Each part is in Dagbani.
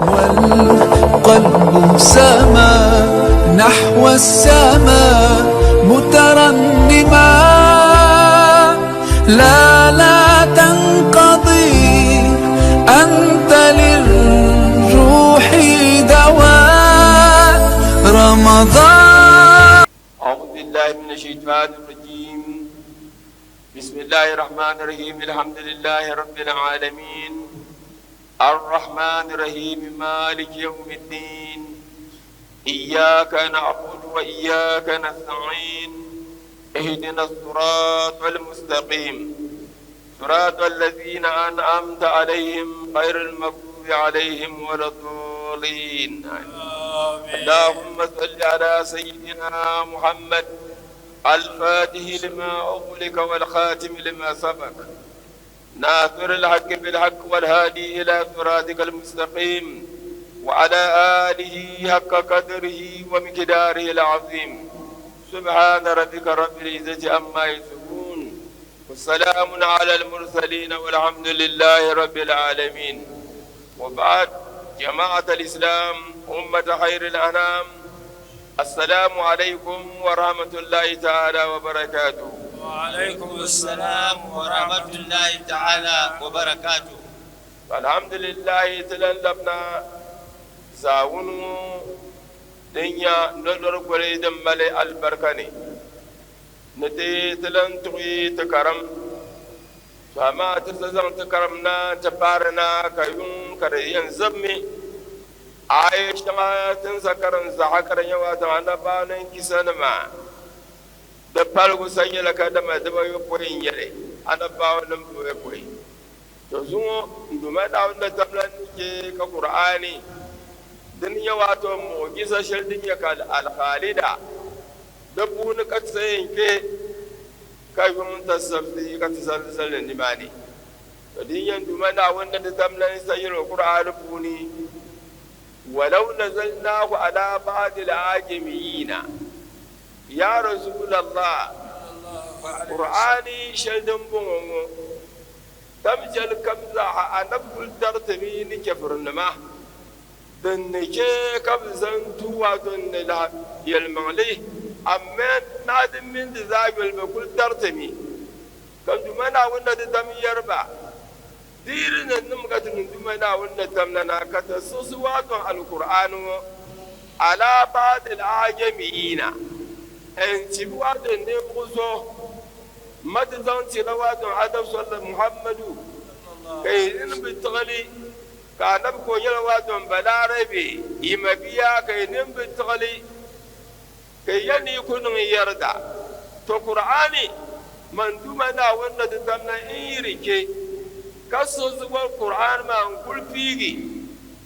والقلب سما نحو السماء مترنما، لا لا تنقضي، أنت للروح دواء رمضان. أعوذ بالله من الشيطان الرجيم. بسم الله الرحمن الرحيم. الحمد لله رب العالمين، الرحمن الرحيم، مالك يوم الدين، إياك نعبد وإياك نستعين، اهدنا الصراط المستقيم، صراط الذين أنعمت عليهم غير المغضوب عليهم ولا الضالين. اللهم صل على سيدنا محمد الفاتح لما أغلق والخاتم لما سبق، ناصر الحق بالحق والهادي إلى صراطك المستقيم، وعلى آله حق قدره ومقداره العظيم. سبحان ربك رب العزة عما يصفون، والسلام على المرسلين، والحمد لله رب العالمين. وبعد، جماعة الإسلام، أمة خير الأنام، السلام عليكم ورحمة الله تعالى وبركاته. وعليكم السلام ورحمة الله تعالى وبركاته. الحمد لله ti lan labina zaawuni ŋɔ din nyɛ nolɔri goli din mali alibarika ni ni ti ti lan tuɣi ti karim. To amaa ti ti zaŋ ti karim na ti paari na ka yuŋ ka di yɛn zibimi aaya shɛŋa ti ni sa karim zaɣa ka di nyɛ waatan anabaanim kisanima di paligu sa nyɛla kadama dibayopɔin n-nyɛ li, anabaanim bayopɔin. To zuŋɔ n Duuma Naawuni ni tamla ni chɛ ka Kur'aani din nyɛ waato mu'ujiza shɛli din nyɛ ka al-khalida di puuni ka ti sa yɛn kpe ka yuŋ tasabisi ka ti sa zali nimaani. To din nyɛ n Duuma Naawuni ni ti tamla ni sa yɛli o Kur'aani puuni, Walau nazalnahu ala ba'dil a'jamiyiina, Ya Rasulallah, Kur'aani shɛli din bɔŋɔ ŋɔ, Tam shɛli kam zaaha Anabi kul daritimi ni chɛfurinima din ni chɛ ka bɛ zaŋ tu waato n-ni lahi yɛlimaŋli, amaa naa din mini di zaa yoli bɛ kul daritimi. Ka n Duuma Naawuni na ti tam yɛri ba, Di yi di ni niŋmi ka ti ni Duuma Naawuni ni tam la na ka ti siɣisi waato Alkur'aani ŋɔ alaa ba'dil a'jamiina n-ti waato ninvuɣ so Ma ti zaŋ tila waato Adam soli Muhammadu ka yi nini bi tiɣi li, ka Anabi ka o nyɛla waato Balarabe yi mabia ka yi nini bi tiɣi li, ka yi yɛli ni yi ku niŋ yarida. To Kur'aani, man Duuma Naawuni na ti tam na n-yiri kpe, ka siɣisi goli Kur'aani maa n-kuli piigi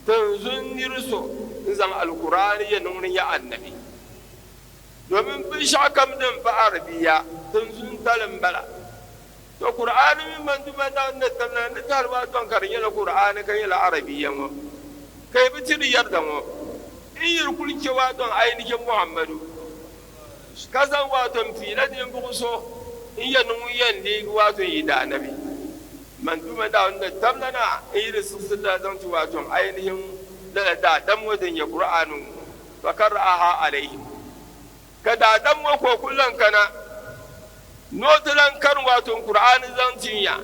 tinzun nir so n-zaŋ Alkur'aani yɛn niŋ ni nyɛ Anabi. Domin binshɛɣu kam din pa Arabiya tinzun tali m-bala. To Kur'aani mini manduma Naawuni ni tam na ni tahili maa tɔŋ ka di nyɛla Kur'aani ka nyɛla Arabiya ŋɔ ka yi bi ti di yarida ŋɔ n yi di kuli che waatɔŋ ayinihi Muhammadu ka zaŋ waatɔŋ piila ninvuɣ so n yɛn ni ŋun yɛn leegi waatɔŋ yi daanabi manduma Naawuni ni tam la na n yi di siɣisi lala zaŋ ti waatɔŋ ayinihi lala daadam ŋɔ din nyɛ Kur'aani ŋɔ. Fakara'aha alayhim, ka daadam ŋɔ ka o kuli lan kana ni o ti lan kani waato Kur'aani zaŋ tin ya,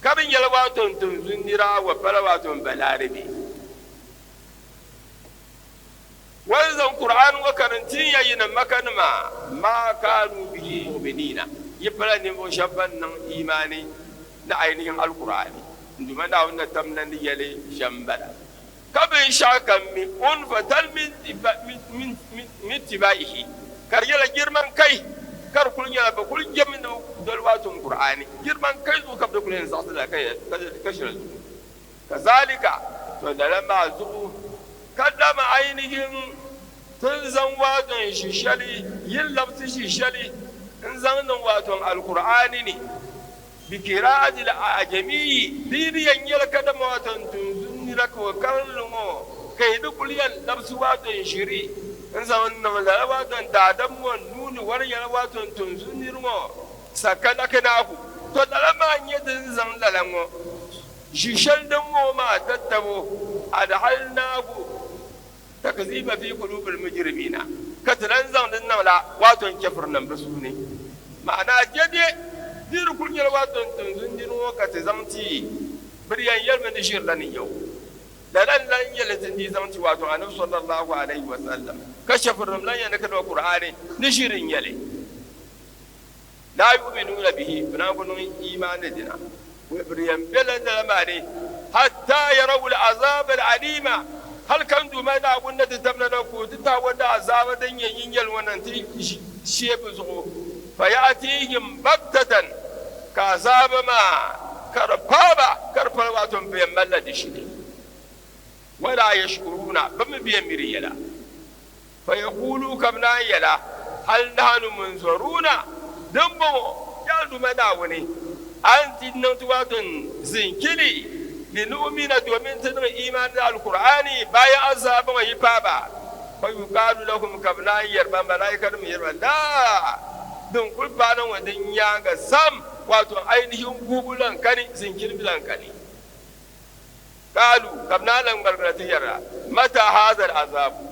ka di nyɛla waato tinzun nira wa pala waato Balarabe. O ni zaŋ Kur'aani ŋɔ kani n-tin ya yinim Makanima, maa kaanuu bihi mu'miniina, yi pala ninvuɣ shɛba ban niŋ iimaani ni ainihin Alkur'aani. N Duuma Naawuni ni tam na ni yɛli shɛm m-bala. Ka binshɛɣu kam mi o ni va tali min tibaihi, ka di nyɛla girman kai, ka di kuli nyɛla bɛ kuli jɛmi ni bɛ doli waato Kur'aani girman kai zuɣu ka bɛ kuli yɛn zaɣisi lala ka shɛli zuɣu. Kazalika, to lala maa zuɣu ka dama ainihin ti ni zaŋ waato n-ʒi shɛli, yi ni labisi ʒi shɛli n-zaŋ niŋ waato Alkur'aani ni. Bi qira'ati al-a'jamiyyi, di yi di yɛn nyɛla kadama wato n tinzun nira ka o karinli ŋɔ ka yi di kuli yɛn labisi wato n ʒiri n zaŋ n niŋ lala wato n daadam ŋɔ nuu ni wari nyɛla wato n tinzun niri ŋɔ sakalakinahu. To lala maa n-nyɛ din zaŋ lala ŋɔ ʒi shɛli din ŋɔ maa tatabo. Adhalnaahu takziba fi qulubil mujrimina, ka ti lan zaŋ di niŋla waato n-chɛfirinim bɛ suhu ni. Ma'ana dɛde di di kul nyɛla waato n-tinzun dini ŋɔ ka ti zaŋ ti bɛ di yɛn yɛlimi ni ʒirila ni yɛo. Lala n-lan nyɛ li ti ni dii zaŋ ti waato Anabi sallallahu alayhi wa sallam ka chɛfirinim lan yɛn ni kadama Kur'aani ni ʒiri n-nyɛ li. Laa yu'minuuna bihi, bɛ naan ku niŋ iimaani dina, bɛ di yɛn bela lala maa ni, hatta yarawul azaabal aliima, hali ka n Duuma Naawuni ni ti tabila na ka o ti tahi o daazaaba din nyɛ yinyɛli ŋɔ na nti sheei bɛ zuɣu, faya'tiihim baghtatan, ka azaaba maa ka di paai ba, ka di pala waato bɛ yɛn malila di shili, walaa yash'uruuna, bɛ mi bi yɛn mi di yɛla. Fayakuuluu ka bɛ naan yɛla, Hal nahnu munzaruuna? Dimbɔŋɔ, yaa Duuma Naawuni, a ni ti niŋ ti waatin zinkili, linu'umina domin ti niŋ iimaani ni Alkur'aani bayan azaaba ŋɔ yi paai ba. Fayukaalu lahum ka bɛ naan yɛri ba, Malaaikanim yɛri ba, Laa! Din kuli paai na ŋɔ din nyaaŋa sam, waato ainihin guhibu lan kani, zinkili bi lan kani. Kaalu, ka bɛ naan lan ŋmaligina ti yɛra, Mata haazal azaabu?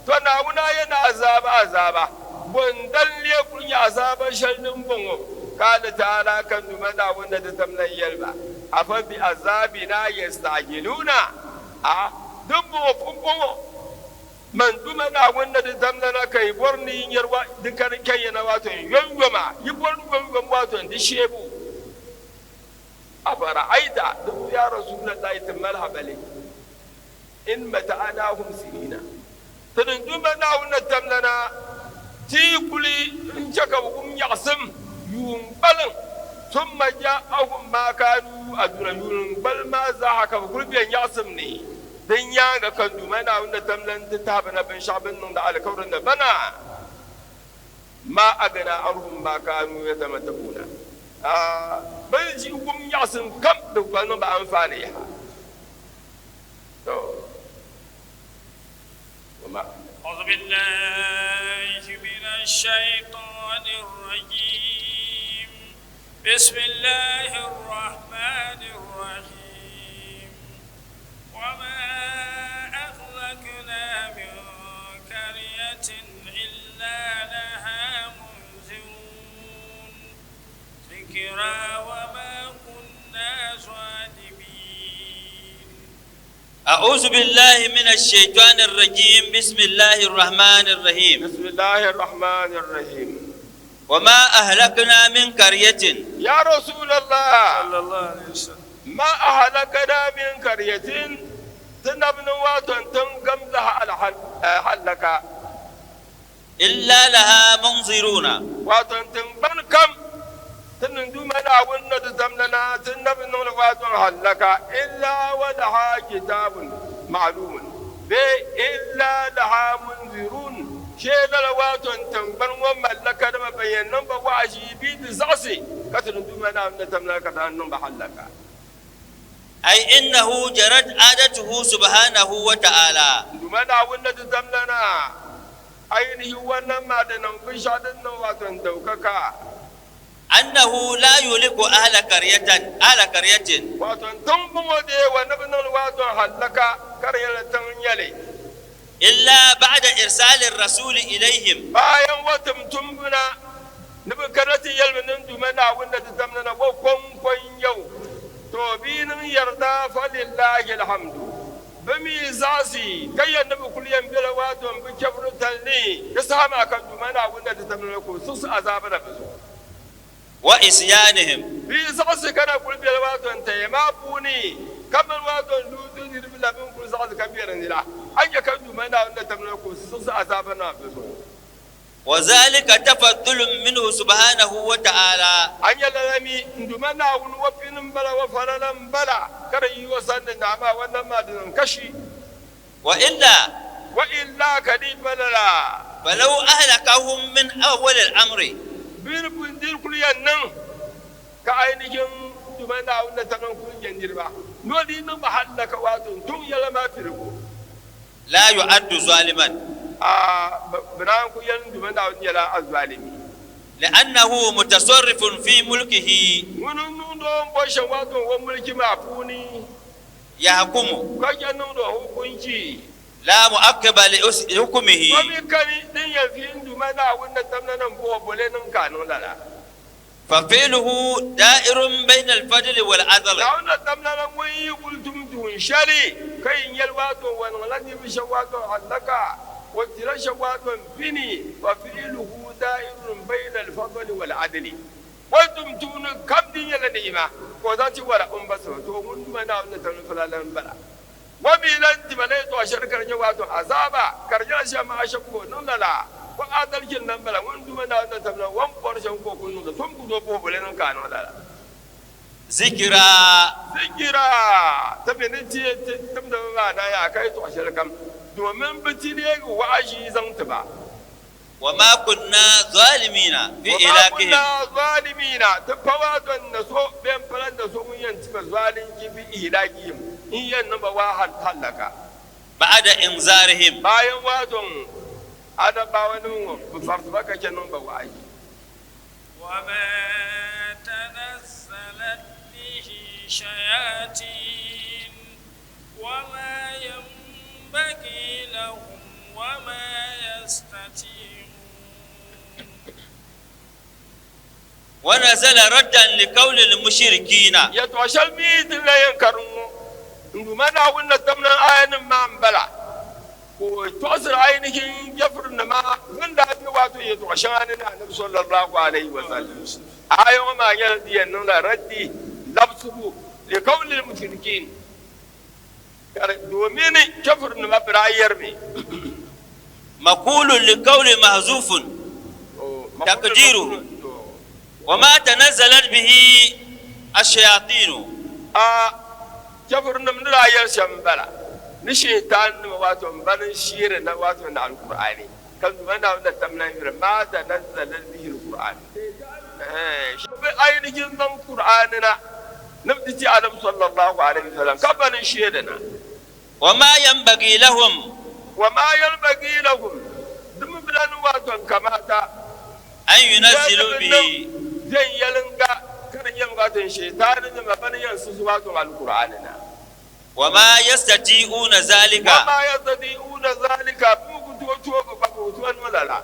Tɔ! Naawuni a yɛn ni azaaba azaaba, bɔ n-dali leei kuli nyɛ azaaba shɛli din bɔŋɔ? Kaali Taala, ka Duuma Naawuni ni ti tam lan yɛli ba, Afa bi azaabina yastaajiluuna? A, Dimbɔŋɔ pumpɔŋɔ, man Duuma Naawuni ni ti tam lana ka yi bɔri ni yi nyari wa di kani kanyana waato n-yomyoma, yi bɔri yomyom waato n-di sheebu. Afara'ayta, di yaa Rasuulallahi ti mali habali, in mata'anaahum sinina, ti ni Duuma Naawuni ni tamlana ti yi kuli n-chɛ ka bɛ wum nyaɣisim yuun gbaliŋ, thumma ja'ahum maa kaanu yu'aduna, yuun gbaliŋ maa zaaha ka bɛ kuli be nyaɣisim ni, din nyaaŋa ka Duuma Naawuni ni tamlana ti tahi ba na binshɛɣu bɛ ni niŋdi alikauli ni ba na. Ma agna anhum ma kaanu yatamata'una, bɛ ni ʒi wum nyaɣisim kam di ku niŋ ba anfaani yaha. To, wa ma. A'uuzu billahi mina shaytaani rajiim bismillahi rahmaani rahiim wa ma ahlakna min qaryatin إلا لها منذرون ذكرى وما كنا ظالمين. أعوذ بالله من الشيطان الرجيم بسم الله الرحمن الرحيم. بسم الله الرحمن الرحيم. وما أهلكنا من قرية. يا رسول الله. صلى الله عليه وسلم. ما أهلكنا من قرية Ti nabi ni waato n-tim gamzaha alhallaka. Illa laha munziruuna. Waato tiŋgbani kam ti ni Duuma Naawuni ni ti tamda na ti nabi niŋli waato n-hallaka illa wa laha kitaabun ma'luumun bee illa laha munziruun shee lala waato n-tiŋgbani ŋɔ malila kadama ban yɛn niŋ ba wa'azi bee ti zaɣisi ka ti ni Duuma Naawuni ni tamda ka ti lahi niŋ ba hallaka. Ay innahu jarat aadatuhu subhanahu wa ta'ala. N Duuma Naawuni ni ti damla na ainihi wannan maa di niŋ binshɛɣu din niŋ waato n dawkaka. Annahu la yuhliku ahla qaryatan ahla qaryatin. Waato n tiŋ bɔŋɔ dee wa ni bi niŋli waato n hallaka ka di nyɛla tiŋ n-nyɛ li. Illa ba'da irsali rasuli ilayhim. Bayan wa tim tumbu na ni bɛ kana ti yɛli mi ni n Duuma Naawuni ni ti damla na wa kɔŋko n-nyɛ o, to bɛ yi niŋ yarida falillaahi alhamdu. Bɛ mi yi zaɣisi ka yɛli ni bɛ kuli yɛn bela waato m-bi chɛfuritali ni, di saha maa ka n Duuma Naawuni ni ti damla na ka o siɣisi azaaba na bɛ zuɣu. Wa isyaanihim. Bɛ yi zaɣisi ka na kuli bela waato n-taya maa puuni, kamani waato n-Lutu niriba la bɛ ni kuli zaɣisi ka be di ni la, a ni nya ka n Duuma Naawuni ni damla na ka o siɣisi azaaba na bɛ zuɣu. Wa zalika tafaddulun minhu subhanahu wa ta'ala. A nya lala mi, n Duuma Naawuni wa pini m-bala wa falala m-bala, ka di yi o sani ni naa maa wannan maa di niŋ kashi. Wa illa. Wa illa ka di pa lala. Falaw ahlakahum min awwali al-amri. Bɛ ni pun diri kuli yɛn niŋ ka ainihin Duuma Naawuni ni taŋ n-kuli nya niriba ni o dii niŋ ba hallaka waato n-tuŋ yɛla maa piligu. La yu'addu zaliman. A bɛ naan ku yɛli n Duuma Naawuni nyɛla azzalimi. Li'annahu mutasarrifun fi mulkihi. Ŋuni n-niŋdi o ni bɔri shɛm waato o mulki maa puuni. Yahkumu. Ka chɛ niŋdi o hukunchi. La mu'aqqiba li hukmihi. So mi kani din yɛn vi n Duuma Naawuni ni tamda ni m-bo o boli niŋ ka a niŋ lala. Fa fi'luhu da'irun bayna al-fadli wal-'adli. Naawuni ni tamda ni ŋun yi kuli tum tuun shɛli ka yi yɛli waato o niŋla ninvuɣ shɛba waato hallaka, o tila shɛba waato m-pini, fa fi'luhu da'irun bayna al-fadli wal-'adli. O ni tum tuuni kam din nyɛla ni'ima ka o zaŋ ti wara o ni ba so, to ŋun Duuma Naawuni ni tamda fala lan m-bala. O mi lan ti ba la yɛtɔɣ shɛli ka di nyɛ waato azaaba, ka di nyɛla shɛm maa shɛm ka o niŋ lala. O aadalichi n-lan bala, ŋun Duuma Naawuni na tam la o ni bɔri shɛm ka o kul niŋdi, so mi ku tooi puhi boli niŋ ka a niŋ lala. Zikira. Zikira! Ti mi ni ti yɛn ti timdi ba maa na yaa ka yɛtɔɣ shɛlikam, domin bɛ ti leegi wa'azi zaŋ ti ba. Wa ma kunna zaalimiina fi Wa ma ihlaakihim. kunna zaalimiina, ti pa waato n-na so bee m-pala n-na so ŋun yɛn ti ba zaalinchi fi ihlaakihim, n yɛn niŋ ba waa hallaka. Ba'da inzaarihim. Bayan waato n anabbawanima ŋɔ bi farisi ba ka chɛ niŋ ba wa'azi. Wa ma tanazzalat bihi shayatin wa ma yanbaghi lahum wa ma yastati'un. Wa nazala raddan li qawli al-mushrikina. Yɛtɔɣ shɛli mi ti ni lahi yɛn karim ŋɔ, n Duuma Naawuni ni tam niŋ aayanim maa m-bala, ka o tɔɣisiri ainihin jɛfirinima ŋun daa be waato yɛtɔɣ shɛŋa ni ni Anabi sallallahu alaihi wa sallam. Aaya ŋɔ maa nyɛla di yɛn niŋla raddi, labisibu, li qawli al-mushrikin, ka di domin kɛfirinima bɛ daa yɛrimi. Maqulun li qawli mahzufun taqdiruhu wa ma tanazzalat bihi ash-shayatinu. A kɛfirinim ni daa yɛli shɛm m-bala, ni shiitaannima waato m-bani n-sheeri na waato ni Alkur'aani, ka Duuma Naawuni na tam lan yuli, ma tanazzalat bihi al-Qur'an. Bɛ ainihin zaŋ Kur'aani na ni bɛ ti ti Anabi sallallahu alaihi wasallam ka bani n-sheeli na. Wa ma yanbagii lahum. Wa ma yanbagii lahum, di mi bi lan waato n-kamaata. An yunazzilu bihi. Viɛnyɛliŋga ka di nyɛmi waato n-sheetaaninima bani yɛn suhi waato Alkur'aani na. Wa ma yastati'uuna zalika. Wa ma yastati'uuna zalika, bɛ mi ku tooi toogi gba ka bɛ tooi niŋ lala.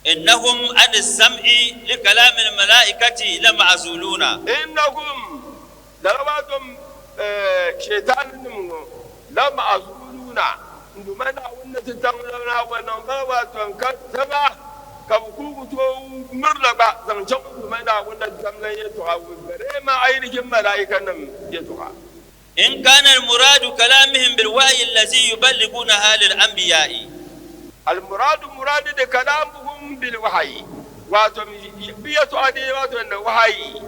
Innahum ani sam'i li kalami al-mala'ikati lama'zuluna. Innahum, lala waato shɛitaaninima ŋɔ, lama'zuluna, n-duma Naawuni ni ti taŋ la niŋ ba waato n-ka taba, ka bɛ kul ku tooi miri la gba zaŋ chaŋ n-duma Naawuni ni tam la yɛltɔɣa bee ma ainihin mala'ikanim yɛltɔɣa. In kana al-muradu kalamihim bil-wahyi allazi yuballighunaha lil-anbiya'i. Al-muradu muradi di kalamuhum bil-wahyi, waato bɛ yɛltɔɣa dee waato ni wahayi.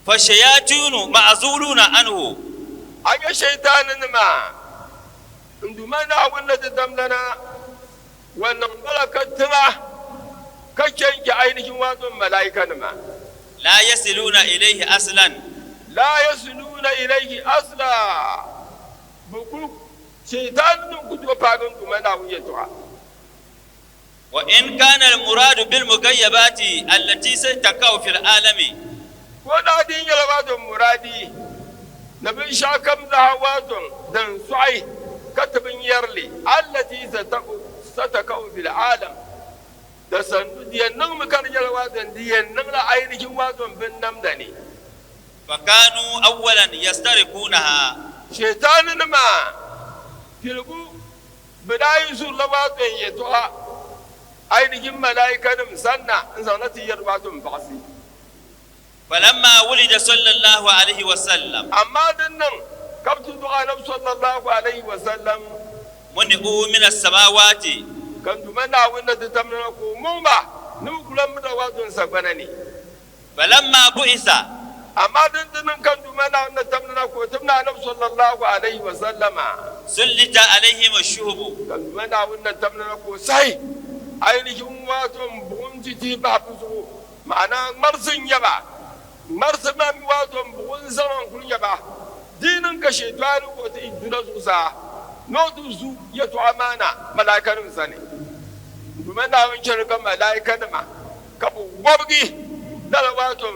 Fa-shayatinu ma'zuluna anhu. A nya shaytaaninima n-Duuma Naawuni ni ti damdana wa niŋ ba la katiŋa ka chɛ n-chɛ ainihin waato malaikanima. La yasiluna ilayhi aslan. La yasiluna ilayhi asla. Bɛ kul, shaytaaninima ku tooi paagi n-Duuma Naawuni yɛltɔɣa. Wa in kana al-muradu bil-mugayyabati allati sataka'u fil alami. Ko daa di nyɛla waato muradi ni binshɛɣu kam zaa waato din sɔɣi ka ti bi nyari li, allati sataka'u fil alam, da sandu di yɛn niŋmi ka di nyɛla waato di yɛn niŋla ainihin waato binnamda ni. Fakanu awwalan yastarikunaha. Shɛitaaninima piligu Bɛ daa yi zurila waato n-yɛtɔɣa ainihin malaaikanim sanna n-zaŋ na ti yɛri waato m-baɣisi. Falamma wulida sallallahu alaihi wa sallam. Amaa din niŋ ka bɛ ti dɔɣi Anabi sallallahu alaihi wa sallam. Muni'u mina samaawaati. Ka n Duuma Naawuni na ti tam na ka o muŋ ba ni bɛ ku lan mirila waato n sagbana ni. Falamma bu'itha. Amaa din ti niŋ ka n Duuma Naawuni na tam ni na ka o tim ni Anabi sallallahu alaihi wa sallama. Sullita alaihim ash-shuhubu. Ka n Duuma Naawuni na tam ni na ka o sahi ainihin waato m buɣim ti tihi bahi bɛ zuɣu, ma'ana ŋmarisi n-nyɛ ba, ŋmarisi maa mi waato m buɣim zama n-kuli nyɛ ba. Di yi niŋ ka Shaitaani ka o ti duna zuɣusaa ni o ti zu yɛtɔɣa maa na malaaikanim sani, n Duuma Naawuni chɛli ka malaa'ikanima ka bɛ wɔbigi lala waato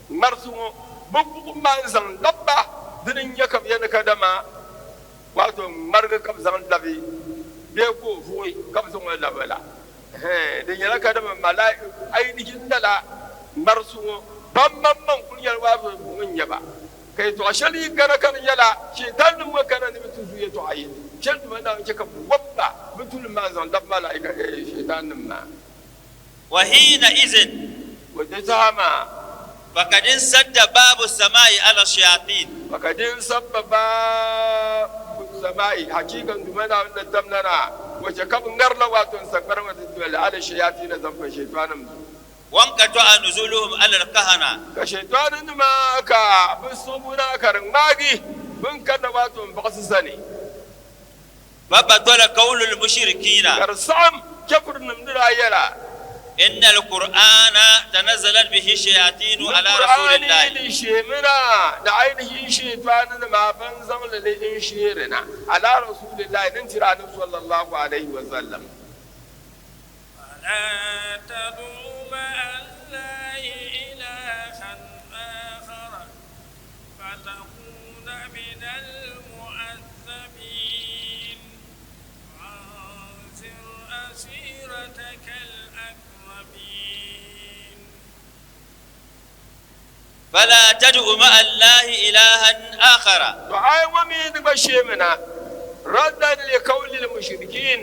ŋmarisi ŋɔ. Bɛ buɣim maa n-zaŋ lab ba, dini n-nyɛ ka bɛ yɛli ni kadama wato ŋmarigi ka bɛ zaŋ labi bee ka o vuɣi ka bɛ zaŋ o labi la. Ɛhɛn, di nyɛla kadama malaika ainihin lala ŋmarisi ŋɔ ban maŋmaŋ kuli nyɛla wato buɣim n-nyɛ ba. Ka yɛtɔɣ shɛli yi kana ka di nyɛla Shiɛtannim ŋɔ kana ni bɛ ti zu yɛtɔɣa yini shɛli Duuma Naawuni chɛ ka bɛ wɔb ba bɛ tulim maa n-zaŋ labi malaika Shiɛtannim maa. Wa hiina izin. Wa di saha maa. Fakad insadda baabu samaa'i ala shayatiin. Fakad insabba baabu samaa'i, hakiika n Duuma Naawuni ni tamla na, o chɛ ka bɛ ŋarila waato n-sagbana ŋɔ ti doli ala shayaatiina zaŋ pa shaitaanim zuɣu. Wankatɔ'a nuzuluhum ala al-kahana. Ka shaitaaninima ka bɛ siɣibu na ka di ŋmaagi bɛ ni kanna waato m-baɣisi sani. Fabatala qawlul mushirikiina. Ka di saɣim chɛfurinim ni daa yɛla. Inna al-Qur'aana tanazzalat bihi shayatiinu Ni ala Qur'aani rasulillahi. din sheemina ni ainihin shaytaaninima ban zaŋ li li n-sheeri na ala rasulillahi ni n-tiri Anabi sallallahu alayhi wa sallam. Fala tad'u ma'allahi ilahan akhara. فتكون من المعذبين وأنذر عشيرتك الأقربين فلا تدع مع الله إلها آخر. To ai ŋɔ mi di gba sheemina raddan li qawli l-mushrikin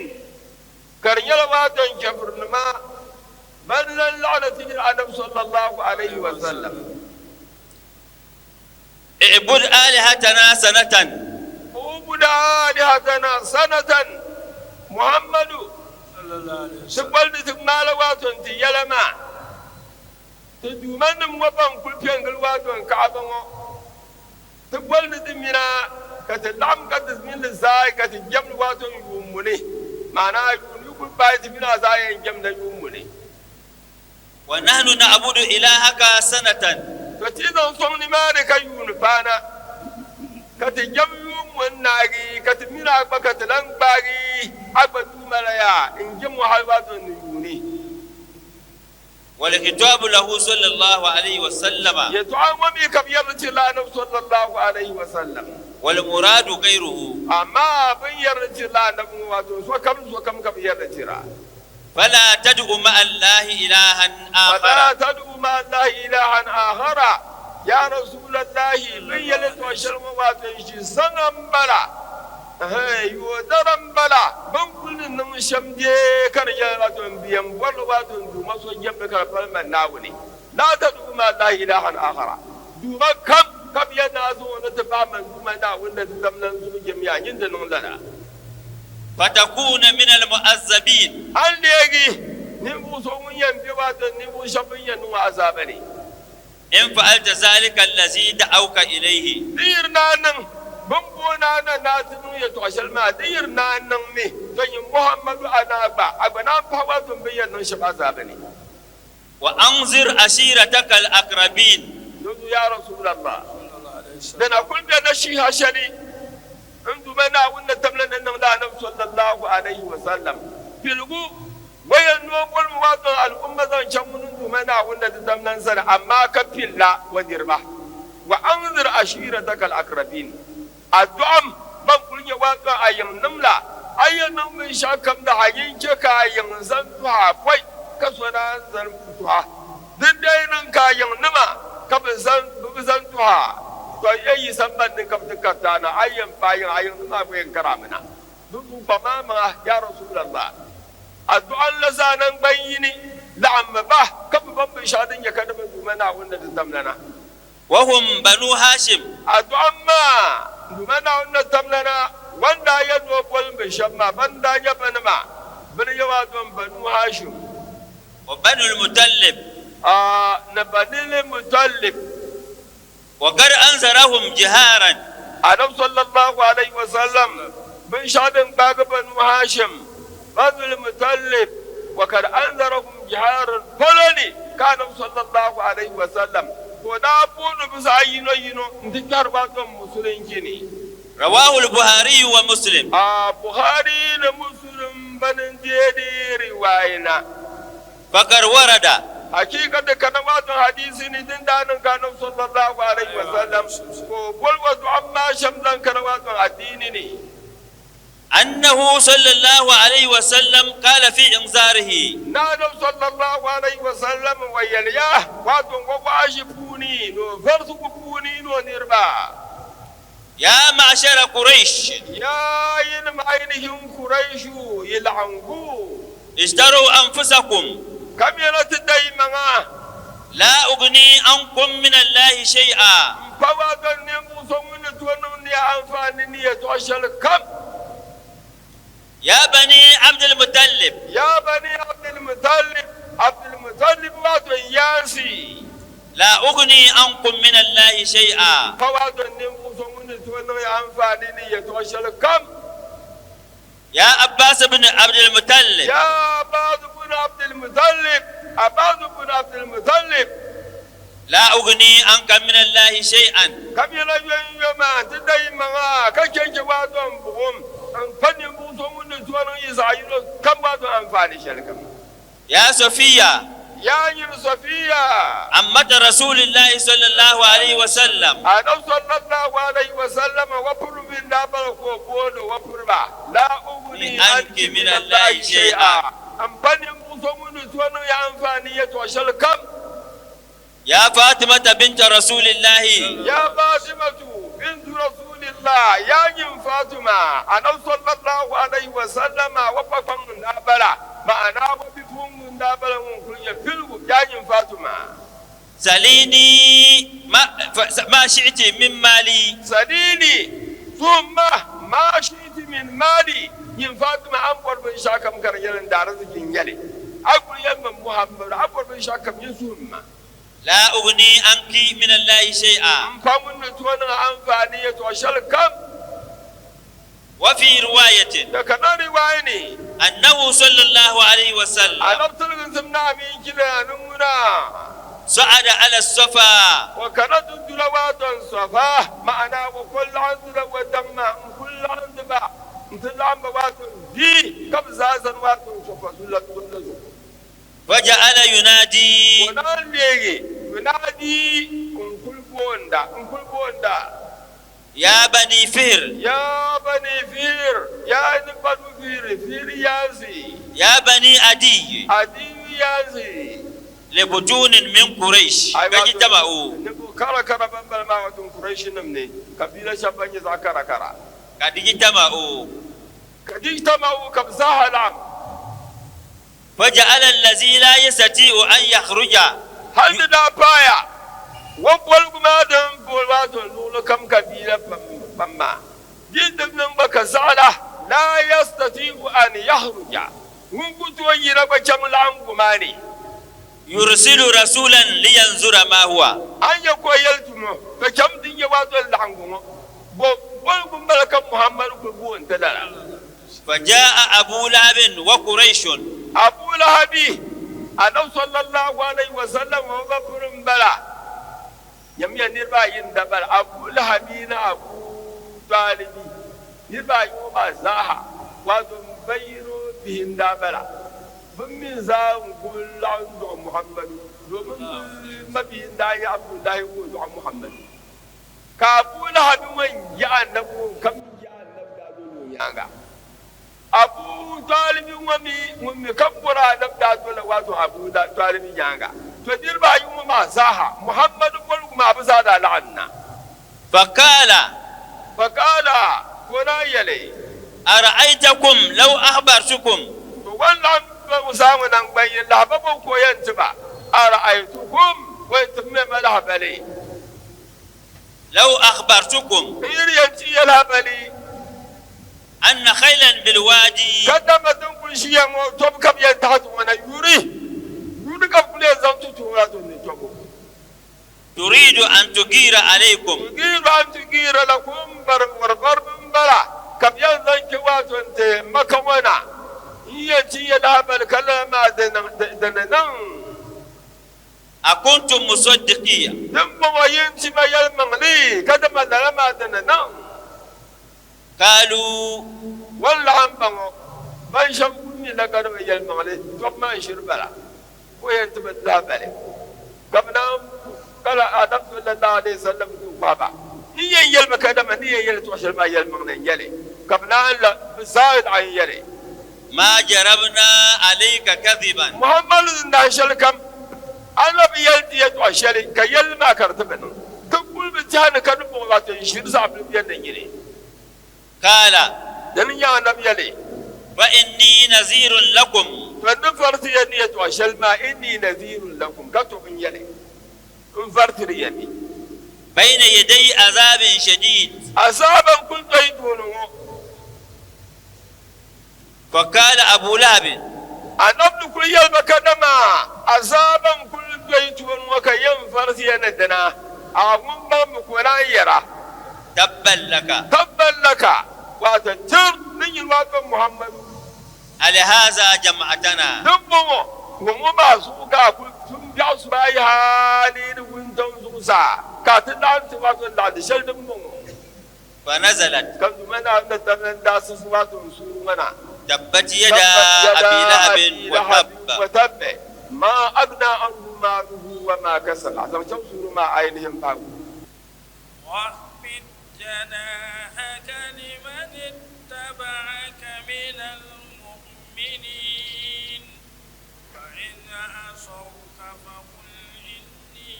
ka di nyɛla waato n chɛfurinima ban lan laɣina ti yili Anabi sallallahu alayhi wa sallam. I'bud alihatana sanatan. Ubud alihatana sanatan Muhammadu ti kpali ni ti ŋmaala waato nti yɛla maa, Ti duumanim ŋɔ ban kuli pe n-gili waato n-kaɣaba ŋɔ, ti boli ni ti mina ka ti laɣim ka ti mini li zaai ka ti jɛmdi waato n-yuun muni, maana yuun yi kuli paai ti mini a zaa yɛn jɛmda yuun muni. Wa nahnu na'budu ilahaka sanatan. To ti zaŋ sɔŋ nimaani ka yuuni paana, ka ti jɛm yuun ŋɔ n-naagi, ka ti mini a gba ka ti lan gbaagi a gba Duuma la yaa n-jɛm o hal waato ni yuuni. Wal-khitaabu lahu sallallahu alayhi wa sallama. Yɛtɔɣa ŋɔ mi ka bɛ yɛrili tirila Anabi sallallahu alayhi wa sallam. Wal-muraadu ghayruhu. Amaa bɛ ni yɛrili tirila Anabi ŋɔ waato sokam sokam ka bɛ yɛrili tira. Fala tad'u ma'a Allahi ilahan akhara. Fala tad'u ma'a Allahi ilahan akhara, Ya Rasuulallahi, bɛ ni yɛli tɔ shɛli ŋɔ waato n-ʒi saŋa m-bala, ɛhɛn, yoodara m-bala, bɛ ni kuli ni niŋ shɛm dee ka di nyɛla waato m bi yɛn bɔri li waato n Duuma so jɛmdi ka di pali man Naawuni. La tad'u ma'a Allahi ilahan akhara, Duuma kam ka bɛ yɛn naa zaŋ o ni ti pahi man Duuma Naawuni la ti tam lan zubu jɛmya, nyin di niŋ lala. Fatakuuna mina al-mu'azzabin. A ni leegi ninvuɣ so ŋun yɛn be waato ninvuɣ shɛba bɛn yɛn niŋ o azaaba ni. In fa'alta zalika allazi da'awka ilayhi. Di yiri ni a niŋ bɛ ni booni a na ni a ti niŋ yɛtɔɣ shɛli maa, di yiri ni a niŋ mi, tɔ nyin Muhammadu a ni a gba, a gba naan pahi waato bɛn yɛn niŋ shɛba azaaba ni. Wa anzir ashirataka al-aqrabin. Dinzuɣu yaa Rasulallah, dina kuli be nashiha shɛli n Duuma Naawuni ni tamli ni niŋdi Anabi sallallahu alayhi wa sallam piligu, o yɛn noo bolimi waa zaŋ al'umma zaŋ chaŋ ŋun n Duuma Naawuni ni di tam na n-sani, amaa ka pilila o niriba. Wa anzir ashirataka al-aqrabin. A dɔɣim ban kuli nyɛ waɣa ka a yiŋ niŋ la, a yɛn niŋ binshɛɣu kam da a yin chɛ ka a yiŋ n-zani tuhi a pɔi ka so naan zani tuhi a. Din dee niŋ ka a yiŋ nima ka bɛ bi zani tuhi a, tɔ a yi sambani ni ka bɛ ti kariti a na, a yi yɛn paai yiŋa, a yiŋ nima gba yɛn kari a mi na. Dinzuɣu kpaŋ a maŋa, yaa Rasulallah, a dɔɣim la zaa naŋgban yini, laɣimmi ba ka bɛ baŋ binshɛɣu din nyɛ ka di bi Duuma Naawuni ni di tamlana. Wahum Banu Hashim. A dɔɣim maa, Duuma Naawuni ni tamlana ŋɔ daa yɛli ni o boli m bi shɛba maa, ban daa nyɛ banima, bɛ ni yɛli a dɔɣim Banu Hashim. Wa Banu Al-Mutallib. Ni Banu Al-Mutallib. Wa qad anzarahum jiharan. Annabi sallallahu alayhi wa sallam binshɛɣu din gbaagi Banu Hashim, Banu Al-Mutallib, wa qad anzarahum jiharan polo ni ka Annabi sallallahu alayhi wa sallam ka o daa booni bɛ zaɣ yino yino nti kpɛhiri ba tom Musulinchi ni. Rawahu al-Buhariyu wa Muslim. Bukhari ni Muslim bani n-deei di riwaaya na. Faqad warada. Hakika di kana wato hadisi ni din daa niŋ ka Anabi sallallahu alaihi wasallam ka o boli wa dɔɣim maa shɛm zaŋ kana wato adiini ni. Annahu sallallahu alaihi wasallam qala fi inzarihi. Ni Anabi sallallahu alaihi wasallam wa yɛliya wato o wa'azi puuni ni o varisigu puuni ni o niriba. Ya ma'shara Quraish. Yaa yinim ainihin Quraishu, yi laɣingu. Ishtaru anfusakum. Kamiyana ti da yi maŋa. La ugni ankum min Allahi shay'a. M-pa wato ninvuɣ so ŋun ni tooi niŋ ni ya anfaani ni yɛtɔɣ shɛli kam. Ya bani Abdul Muttalib. Ya bani Abdul Muttalib, Abdul Muttalib wato n yaansi. La ugni ankum min Allahi shay'a. M-pa wato ninvuɣ so ŋun ni tooi niŋ ya anfaani ni yɛtɔɣ shɛli kam. Ya Abbas ibn Abdul Muttalib. Ya Abbas ibn Abdul Muttalib, Abbas ibn Abdul Muttalib. La ugni anka min Allahi shay'an. Ka bela yomyoma nti da yi maŋa ka chɛnchɛ wato n buɣim n-pa ninvuɣ so ŋun ni tooi niŋ yi zaɣ yino kam wato anfaani shɛlikam. Ya Safiya. Yaa nyini Safiya. Ammata Rasulillahi sallallahu alaihi wa sallam. Annabi sallallahu alaihi wa sallam wa puri mini daa bala ka o booni o puriba, La ugni anki min Allahi shay'a, m-pa ninvuɣ so ŋun ni tooi niŋ ya anfaani yɛtɔɣ shɛli kam. Ya Fatimata binta Rasulillahi. Ya Fatimatu bintu Rasulillah, ya nyin Fatima, Annabi sallallahu alaihi wa sallama wa kpakpaŋ n-daa bala, ma'ana wa bipuɣiŋgu n-daa bala ŋun kuli nyɛ piligu, ya nyin Fatima. Salini ma, ma shi'ti min mali. Salini, tuhim ma, ma shi'ti min mali, nyin Fatima a ni bɔri binshɛɣu kam ka di nyɛla n daariziki n-nyɛ li. A kuli yɛli ma Muhammadu, a bɔri binshɛɣu kam nyin suhim ma. La ugni anki min Allahi shay'a. M pa ŋun ni tooi niŋ anfaani yɛtɔɣ shɛli kam. Wa fi riwaayatin. Di kana riwaaya ni. Annahu sallallahu alayhi wa sallam. Annabi tiliginsim ni aminchi ni a ni ŋuna. Sa'ada ala safa. O kana ti dula waaton safa, ma'ana o ko laɣindi la o daŋ maa n-kuli laɣindi ba nti laɣim ba waaton vi ka bɛ zaa zani waaton safa zuɣu la zuɣu. Faja'ala yunadi. Ka o naan leegi yunadi n-kuli boonda, n-kuli boonda. Ya bani Fihr. Ya bani Fihr, ya ni banu Fihr, Fihr yaansi. Ya bani Adiy. Adiy yaansi. Li butunin min Quraysh Ai ka wato ijtama'u. ni bu kara kara ban bala maa wato Quraysh nim ni kabila shɛba ban nyɛ zaɣ kara kara. Kad ijtama'u. Kad ijtama'u ka bɛ zaaha laɣim. Faja'ala allazi la yastati'u an yakhruja. Hal di daa paaya o boligu maa din boli wato luɣili kam kabila pam maa di di niŋ ba ka zaɣila la yastati'u an yakhruja ŋun ku tooi yina gba chaŋ laɣingu maa ni. Yursilu rasulan liyanzura ma huwa. A ni nya ka o yɛli tumo, To cham ti nya wato laɣingu ŋɔ bo boligu m-bala ka Muhammadu kuli booni ti lala. Faja'a Abu Lahabin wa Quraishun. Abu Lahabi, Annabi sallallahu alaihi wa sallam o ba piri m-bala. Nyamiya niriba ayi n-da bala, Abu Lahabi ni Abu Talibi. Niriba ayi ŋɔ maa zaaha, wato m ba yino bihi n-daa bala. Bɛ mi zaa n-guli laɣim dɔɣi Muhammadu, domin bɛ mabihi n-daa nyɛ Abdullahi ka o dɔɣi Muhammadu. Ka Abu Lahabi ŋun nyɛ Annabi ŋun kam nyɛ Annabi daa doli o nyaaŋa. Abu Talibi ŋɔ mi ŋun mi ka bɔri Annabi daa dolila wato Abu Talibi nyaaŋa. To niriba ayi ŋɔ maa zaaha Muhammadu boligu maa bɛ zaa daa laɣim na. Faqaala. Faqaala, ka o daa yɛli. Ara'aytakum law akhbartukum. To wan laɣim ba zaa ŋɔ naŋgban yini lahaba bɔ ka o yɛn ti ba? Ara'aytukum, wai ti mi ma lahabali. Law akhbartukum. N yi di yɛn ti ya lahabali. Anna khaylan bilwadi. Kadama din kuli ʒiya ŋɔ tɔbu ka bɛ yɛn taɣi ti ŋɔ na yuri. Yuri ka bɛ kuli yɛn zaŋ ti tuhi ŋɔ ni tɔbu. Turidu an tugira alaykum. Turidu an tugira lakum barbariba m-bala ka bɛ yɛn zaŋ kpe waato n-ti Maka ŋɔ na. N yɛn ti ya lahabali ka lala maa di ni niŋ. Akuntum musaddiqiya. Dimbɔŋɔ yi ni ti ma yɛlimaŋli kadama lala maa di ni niŋ. Kaalu. O ni laɣim ba ŋɔ, ban shɛba kuli mi la kadama yɛlimaŋli tɔbu maa n-shiri bala. Ko yɛn ti bi lahibali ka bɛ naan kala Annabi sallallahu alaihi wasallam duu gbahi ba. Ni yɛn yɛli ba kadama ni yɛn yɛli tɔɣ shɛli maa yɛlimaŋli n-nyɛ li, ka bɛ naan la bɛ zaa laɣim yɛli. Ma jarabna alayka kadhiban. Muhammadu ni dahin shɛli kam a na bi yɛli ti yɛtɔɣ shɛli ka yɛlli maa ka di ti bi niŋ. Ti kul bi tɛhi ni ka di buɣi ba ti n ʒiri zaɣ bila bɛn ni nyini. Kaala. Dini n-nyɛ Annabi yɛli. Fa inni nazirun lakum. To n ni variti ya ni yɛtɔɣ shɛli maa, inni nazirun lakum, ka to n yɛli, N varitiri ya mi. Bayna yaday azabin shadid. Azaaba n-kul do yi tooni ŋɔ. Fa kaala Abu Lahabin. Annabi ni kul yɛli ba kadama, Azaaba n-kul do yi tooni ŋɔ ka yɛn variti ya ni dina, a ŋun baŋ mi ka o naan yɛra. Tabban laka. Tabban laka, wato tir ni nyini wato Muhammadu. Alihaza jama'atana. Din bɔŋɔ, ŋɔ maa zuɣu ka a kul tum biɛɣu suba ayi hali ni wuntaŋ zuɣusaa, ka a ti laɣim ti wato laɣindi shɛli din bɔŋɔ. Fa nazalat. Ka Duuma Naawuni ni tab ni n-daa siɣisi wato n suuri ŋɔ na. Tabbat yada Abi Lahabin wa tabb. Wa tabb. Ma agna anhu maaluhu wa ma kasab. A zaŋ chaŋ suuri maa ainihin pahigu. واخفض جناحك لمن اتبعك من المؤمنين فإن عصوك فقل إني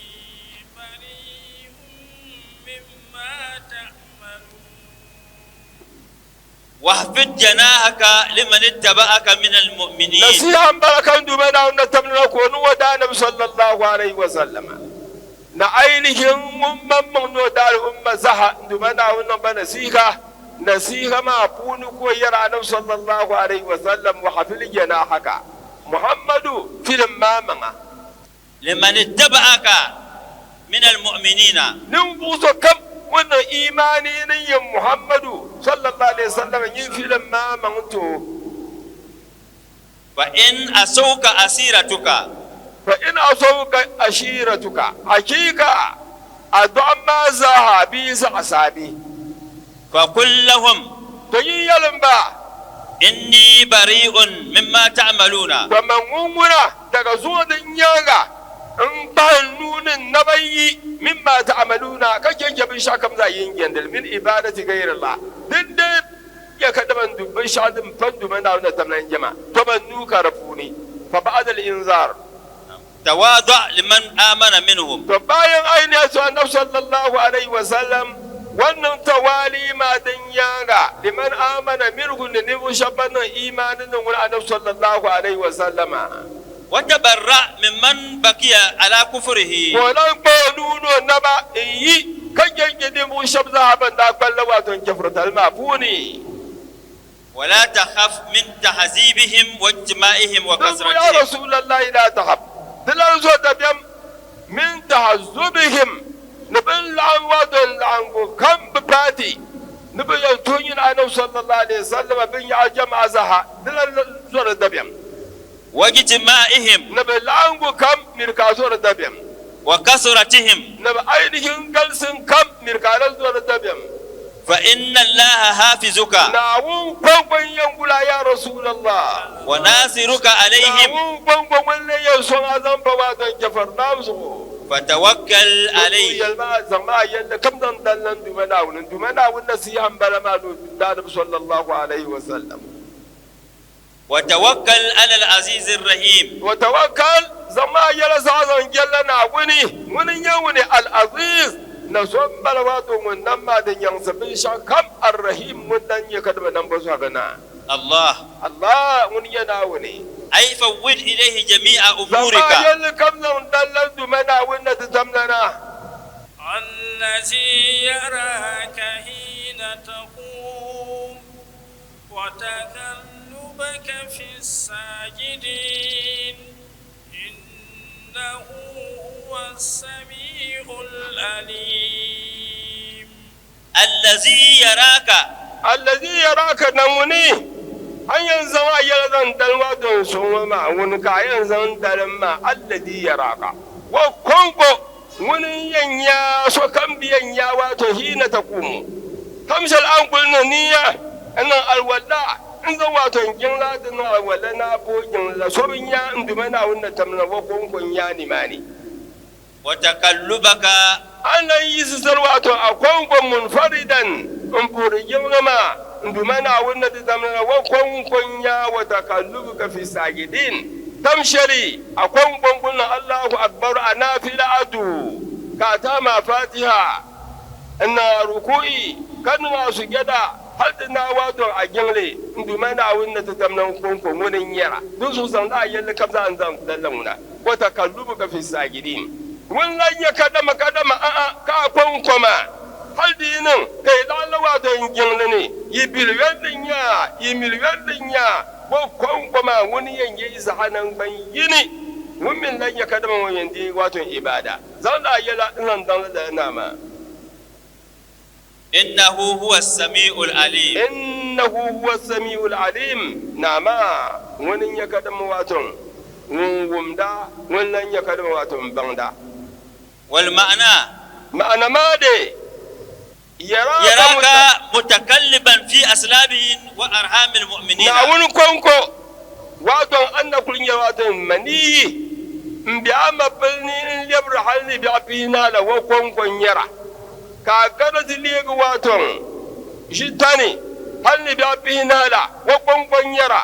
بريء مما تعملون. واخفض جناحك لمن اتبعك من المؤمنين. Nasiha m-bala ka n Duuma Naawuni na tabili na ka o ni o daa Nabi sallallahu alaihi wasallam na ainihin ŋun maŋmaŋ ni o daa umma zaha n Duuma Naawuni niŋ ba nasiha. Nasiha maa puuni ka o yɛri Anabi sallallahu alaihi wasallam wa hafil janahaka Muhammadu filim maa maŋa. Liman ittaba'aka min almu'minina. Ninvuɣ so kam ŋun niŋ imaani ni yin Muhammadu sallallahu alaihi wasallam nyin filim maa maŋ ti o. Fa in asawka asiratuka. Fa in asawka ashiratuka, hakiika a dɔɣim maa zaaha bi yi zaɣis a bɛ. Fa kul lahum. To nyin yɛlim ba. Inni bari'un mimma ta'maluna. To man ŋun ŋuna daga zuɣu din nyaaŋa n-kpahi n nuu ni n naba yi mimma ta'maluna ka chɛ chɛ binshɛɣu kam zaa yin jɛndili min ibadati gayrillah din dee ya ka dama n du binshɛɣu din pa n Duuma Naawuni na tamla n jɛma, to man nuu ka di puuni. Fa ba'da al-inzar. Tawaada liman amana minhum. To bayan ainihin su Annabi sallallahu alaihi wa sallam wannan tawali ma din nyaaŋa liman amana minhum ni ninvuɣ shɛba ban niŋ imaani niŋ ŋun Annabi sallallahu alaihi wa sallama. Wa tabarra mimman bakiya ala kufrihi. Ka o lan kpa o nuu ni o naba n-yi ka jɛnjɛ ninvuɣ shɛba zaa ban daa kpali la wato n-chɛfuritali maa puuni. Wala takhaf min tahzibihim wa ijtima'ihim wa Dinzuɣu yaa kasratihim. Rasuulallahi laa takhaf, di lan zo dabiɛm, min tahazzubihim, ni bɛ ni laɣim wato n-laɣiŋgu kam bɛ paati ni bɛ yɛn tuhi nyini Anabi sallallahu alaihi wasallam binyaɣu jama'a zaaha, di lan zɔri dabiɛm. Wa ijtima'ihim. Ni bɛ laɣiŋgu kam miri ka a zɔri dabiɛm. Wa kasratihim. Ni bɛ ainihin galisim kam miri ka a lan zɔri dabiɛm. Fa inna Allaha hafizuka. Naawuni kɔŋko n-yɛn guli a yaa Rasulallah. Wa nasiruka alayhim. Naawuni kɔŋko ŋun lee yɛn sɔŋ a zaŋ pa waadɔn chɛfuri naam zuɣu. Fa tawakkal alayhi. Yɛlima a zaŋmi a yɛlli kam zaŋ dali na n Duuma Naawuni. N Duuma Naawuni nasiha m-bala maa ni o Daanabi sallallahu alayhi wa sallam. Wa tawakkal ala al-aziz ar-rahim. Wa tawakkal, zaŋmi a yɛla zaa zaŋ jɛlla Naawuni, ŋuni n-nyɛ ŋuni al-aziz, na so m-bala waato ŋun nam maa di nyaŋsi binshɛɣu kam, ar-rahim, ŋun lan nyɛ kadama nambɔzɔhigu naa. Allah. Allah, ŋuni n-nyɛ Naawuni. Ay fawwid ilayhi jami'a Zaŋmi a umurika. yɛlli kam zaŋ dalla Duuma Naawuni na ti tamlana. Allazi yaraka hina taqum. وتقلبك في الساجدين إنه هو السميع العليم. Allazi yaraka. Allazi yaraka Naawuni a ni yɛn zaŋ a yɛla zaŋ dalim a dɔn so ŋɔ maa, ŋuni ka a yɛn zaŋ dalim maa? Allazi yaraka wa kɔŋko ŋuni n-yɛn nya a sokam bi yɛn nya a waato hiina takumu kam shɛli a ni kuli niŋ niya. N niŋ alwala n zaŋ wato n jiŋla ti niŋ alwala na bo jiŋli la so bi nya n Duuma Naawuni ni tam na wa kɔŋko n-nya nimaani. Wa takallubaka. A ni lan yiɣisi soli wato a kɔŋko munfaridan m puhiri jiŋli maa n Duuma Naawuni ni ti tam na wa kɔŋko n-nya wa takallubuka fi saajidin tam shɛli a kɔŋko n-kul niŋ Allahu Akbar a naafila aduu ka a tahi ma Fatiha n niŋ a ruku'i ka niŋ a sujada. Hal ti naai waa dɔŋ a jiŋli, n Duuma Naawuni ni ti tam na n-kɔŋko ŋuni n-nyɛra. Dinzuɣu zaŋdi a yɛlli kam zaa n-zaŋ dali ŋuna, wa takallubuka fi saajidin. Ŋun lan nyɛ kadama kadama a'a ka a kɔŋko maa, hal di yi niŋ ka yi laɣim la waa dɔŋ jiŋli ni, yi biliyɔn din nya a, yi miliyɔn din nya a, bɔ kɔŋko maa ŋuni yɛn nyɛ yi zaɣa naŋgban yini. Ŋun mi n-lan nyɛ kadama ŋun yɛn deei waa dɔŋ ibaada, zaŋdi a yɛla n-zaŋ daŋli lala naa maa. Innahu huwa sami'ul alim. Innahu huwa sami'ul alim, Naa maa, Ŋuni n-nyɛ kadama waato Ŋun wumda, Ŋun lan nyɛ kadama waato M-baŋda. Wal ma'ana. Ma'ana maa de, Yaraaka Yaraaka mutakalliban fi aslabihin wa arhamil mu'minina. Naawuni kɔŋko, waato a ni na kuli nyɛ waato maniyi m-be a ma pili ni n-lɛbiri hali ni biɛɣu pihinahi la wa kɔŋko n-nyɛra. Ka a gari ti leegi waatɔŋ ʒi tani hal ni biɛɣu pihinahi la o kɔŋko n-nyɛra.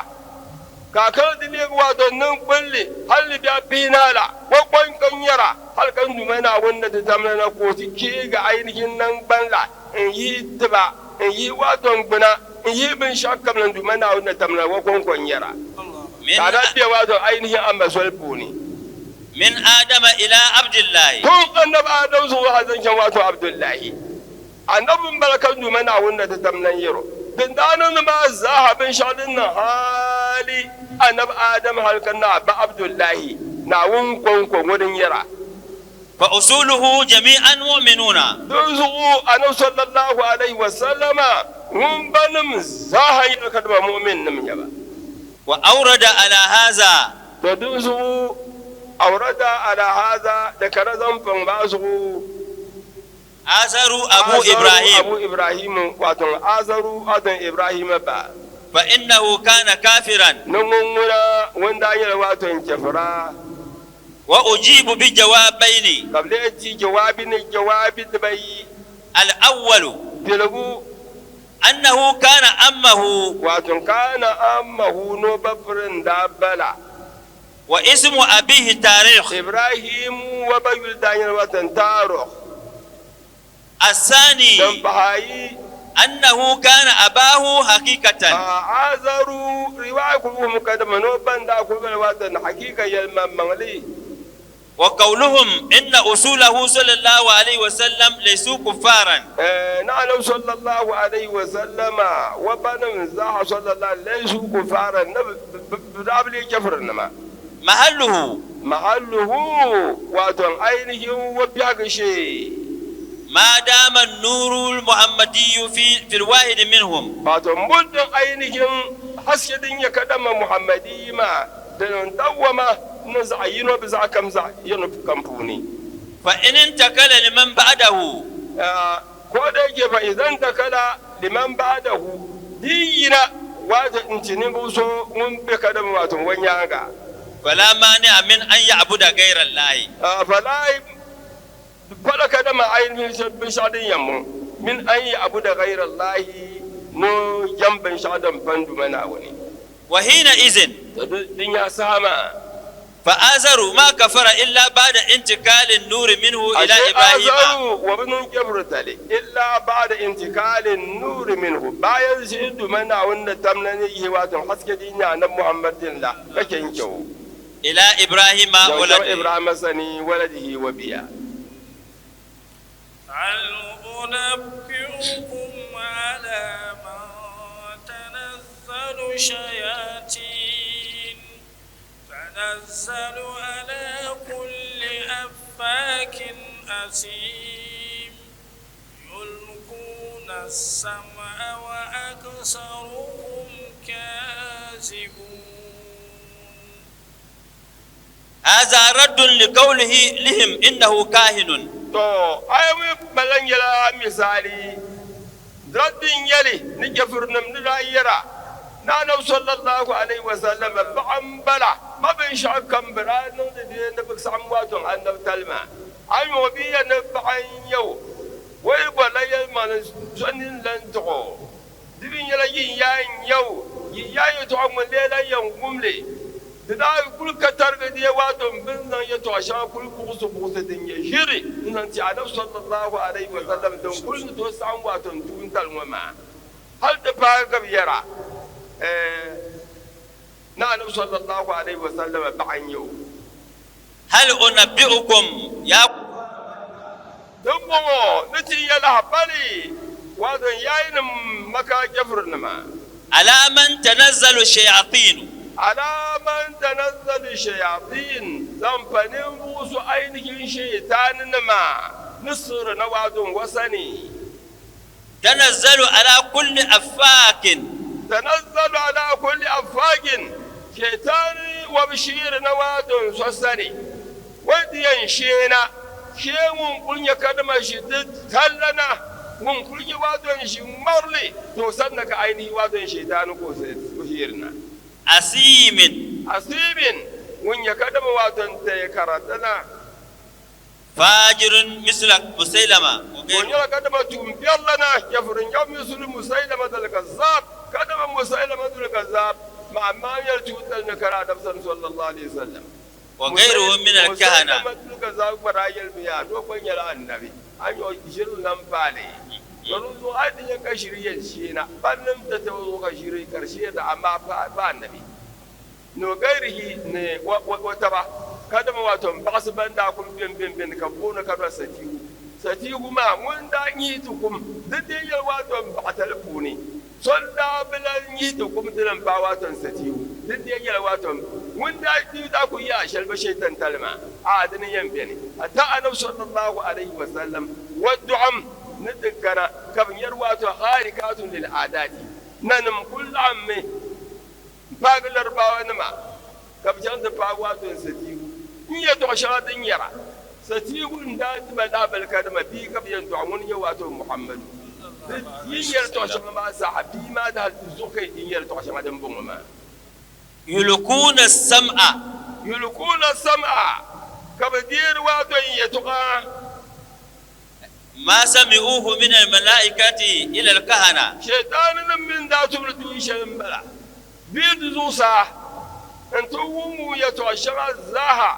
Ka a kari ti leegi waatɔŋ niŋkpulli hal ni biɛɣu pihinahi la o kɔŋko n-nyɛra, hal ka n Duuma Naawuni ni ti tamla na ka o ti cheegi ainihin naŋgban la n-yihi tiba, n-yihi waatɔŋ gbuna, n-yihi binshɛɣukam la n Duuma Naawuni ni tamla o kɔŋko n-nyɛra. Ka a daa be waatɔŋ ainihin a ma soli puuni. Min Adama ila Abdillahi. Tun Annabi Adam zuɣu hal zaŋ chaŋ waato Abdullahi. Annabi m-bala ka Duuma Naawuni na ti tam lan yɛr o. Din daa niŋdi maa zaaha binshɛɣu din niŋ hali Annabi Adam hal ka naa ba Abdullahi, Naawuni kɔŋko ŋuni n-yɛra. Fa usuluhu jami'an mu'minuna. Dinzuɣu Annabi sallallahu alaihi wasallama ŋun banim zaaha nyɛla kadama mu'minnim n-nyɛ ba. Wa awrada ala haza. To dinzuɣu awrada ala haza di ka di zaŋ paŋ maa zuɣu. Azaru Abu Azaru Ibrahim. Abu Ibrahim wato Azaru wato Ibrahim ba. Fa innahu kana kafiran. Ni ŋun ŋuna ŋun daa nyɛla wato chɛfura. Wa ujibu bi jawabaini. Ka bɛ leei ti jawaabi ni jawaabi dibayi. Al awwalu. Piligu. Annahu kana ammahu. Wato kana ammahu no ba pirin daa bala. Wa ismu abihi Tarikh. Ibrahim wa ba yuli daa nyɛla wato Tarikh. Asani. Din pahi ayi. Annahu kana abahu hakikatan. Azaru riwaaya kuli wuhimi kadama ni o ba n-daa kuli bala wato hakika yɛlimaŋmaŋli. Wa qawluhum inna usulahu sallallahu alayhi wa sallam laysu kuffaran. Ni Annabi sallallahu alayhi wa sallama wa banim zaaha sallallahu laysu kuffaran ni bɛ daa bi leei chɛfurinima. Mahalluhu. Mahalluhu, wato ainihin wa biɛhigu shee. Ma dama an-nuru al-muhammadiyyu fi fi al-wahid minhum. Wato muddin ainihin haske din nyɛ kadama muhammadiyyi maa Di niŋ dawwama ni zaɣ yino bi zaɣ kam zaɣ yino kam puuni. Fa in intakala liman ba'dahu. Ko da yake fa idan takala liman ba'dahu di yina wato n-ti ninvuɣ so ŋun be kadama wato o nyaaŋa. Fala mani'a min an ya'buda gayra Allahi. Fala pala kadama ainihin binshɛɣu din yɛn bɔŋɔ min an ya'buda gayra Allahi ni o jɛm binshɛɣu din pa n-Duuma Naawuni. Wa hiina izin. To di nya saha maa. Fa Azaru ma kafara illa ba'da intikali nuuri minhu ila Ashe Ibrahima. Azaru wa bi niŋ kɛfiritali illa ba'da intikali nuuri minhu bayan ʒihi Duuma Naawuni ni tam na ni yihi waato haske din nyɛ Anabi Muhammad din la ka chɛ n-chɛ o. Ila Ibrahima Zaŋ chaŋ waladihi. Ibrahima sani waladihi wa bia. Hal unabbi'ukum ala man tanazzalu shayatin tanazzalu ala kulli affakin asim yulquna as-sam'a wa aktharuhum kazibun. Haza raddun li qawlihim innahu kahinun. To, ai balan yɛla misali Din yɛli ni chɛfurinim ni daa yɛra ni Anabi sallallahu alaihi wasallam baɣa m-bala ma binshɛɣu kam bɛ daa niŋdi di ni bɛ saɣim waatɔŋ anabitali maa, a yi o bi yɛli ni baɣa n-nyɛ o, o yi bɔrila yɛlimaŋli so nini lan tiɣ o. Di mi nyɛla yin yaa n-nyɛ o, yin yaa yɛtɔɣa ŋun lee lan yɛn wum li. Di daa kul ka tarigi di waato m-bɛ ni zaŋ yɛtɔɣ shɛŋa kul buɣisibuɣisi din nyɛ ʒiri n-zaŋ ti Anabi sallallahu alaihi wa sallam din kul ni tooi saɣim waato n tuuntali ŋɔ maa hal ti paai ka bɛ yɛra, Ni Anabi sallallahu alaihi wa sallam baɣa n-nyɛ o. Hal unabbi'ukum ya. Dimbɔŋɔ ni ti ya lahibali waato n yaayinim Maka chɛfurinima. Ala man tanazzalu shayaatiinu. Ala man tanazzalu shayaatiinu zaŋ pa ninvuɣ so ainihin shɛitaaninima ni siɣiri na waato n wasani. Tanazzalu ala kulli affaakin. Tanazzalu ala kulli affaakin, Shɛitaani wabi sheeri na waato n so sani, o yi ti yɛn sheena, shee ŋun kuli nyɛ kadama ʒi ti talla na, ŋun kuli nyɛ waato n ʒi ŋmarili, to o sani na ka ainihi waato n shɛitaani ka o sheeri na. Asiimin. Asiimin, ŋun nyɛ kadama waato n taya karata na. Faajirun misla Musailama wa O gairuhu. nyɛla kadama tuumbiɛrilana, chɛfurinjɛbu misli Musailamatul Kazzab, kadama Musailamatul Kazzab, maa maa nyɛla tuuntali ni kara Anabi sani sallallahu alaihi wasallam. Wa gairuhu min al-kahana. Musailamatul Kazzab gba daa yɛlimiya ni o gba nyɛla Anabi, a ni o ʒiri nam paali. To di zuɣu a yi ti nya ka ʒiri yɛn sheena, bannim ti ti o zuɣu ka ʒiri ka di sheerina amaa pa Anabi. Ni o gairihi ni o taba, kadama waato m-baɣisi ban daa kum bɛn bɛn ka booni ka doli Satiigu. Satiigu maa ŋun daa nyihi ti kum di din yɛli waato m-baɣitali puuni. So n-daa bi lan nyihi ti kum di ni m-paai waato n-Satiigu. Di din yɛli waato ŋun daa ti daa ku yaai shɛli bi shɛitantali maa, a'a di ni yɛn beni. Hatta Anabi sallallahu alaihi wasallam wa dɔɣim ni ti kana ka bɛ nyari waato khaarikaatun lil aadaati, nanim kul laɣimmi M-paagi Laribawa nima ka bɛ chaŋ ti paagi waato n-Satiigu. N yɛtɔɣ shɛŋa din yɛra, Satiigu n-daa ti ba lahabali kadama bia ka bɛ yɛn dɔɣi ŋuni n-nyɛ waato Muhammadu. Di yi yɛli tɔɣ shɛŋa maa saha, bia maa daa ti zuɣu ka yi yɛli tɔɣ shɛŋa din bɔŋɔ maa. Yulkuuna sam'a. Yulkuuna sam'a, ka bɛ deeri waato n yɛtɔɣa. Ma sami'uhu min al-mala'ikati ila al-kahana. Shɛitaaninim mini daa tumdi tuun shɛli m-bala bee di zuɣusaa nti wum yɛtɔɣ shɛŋa zaaha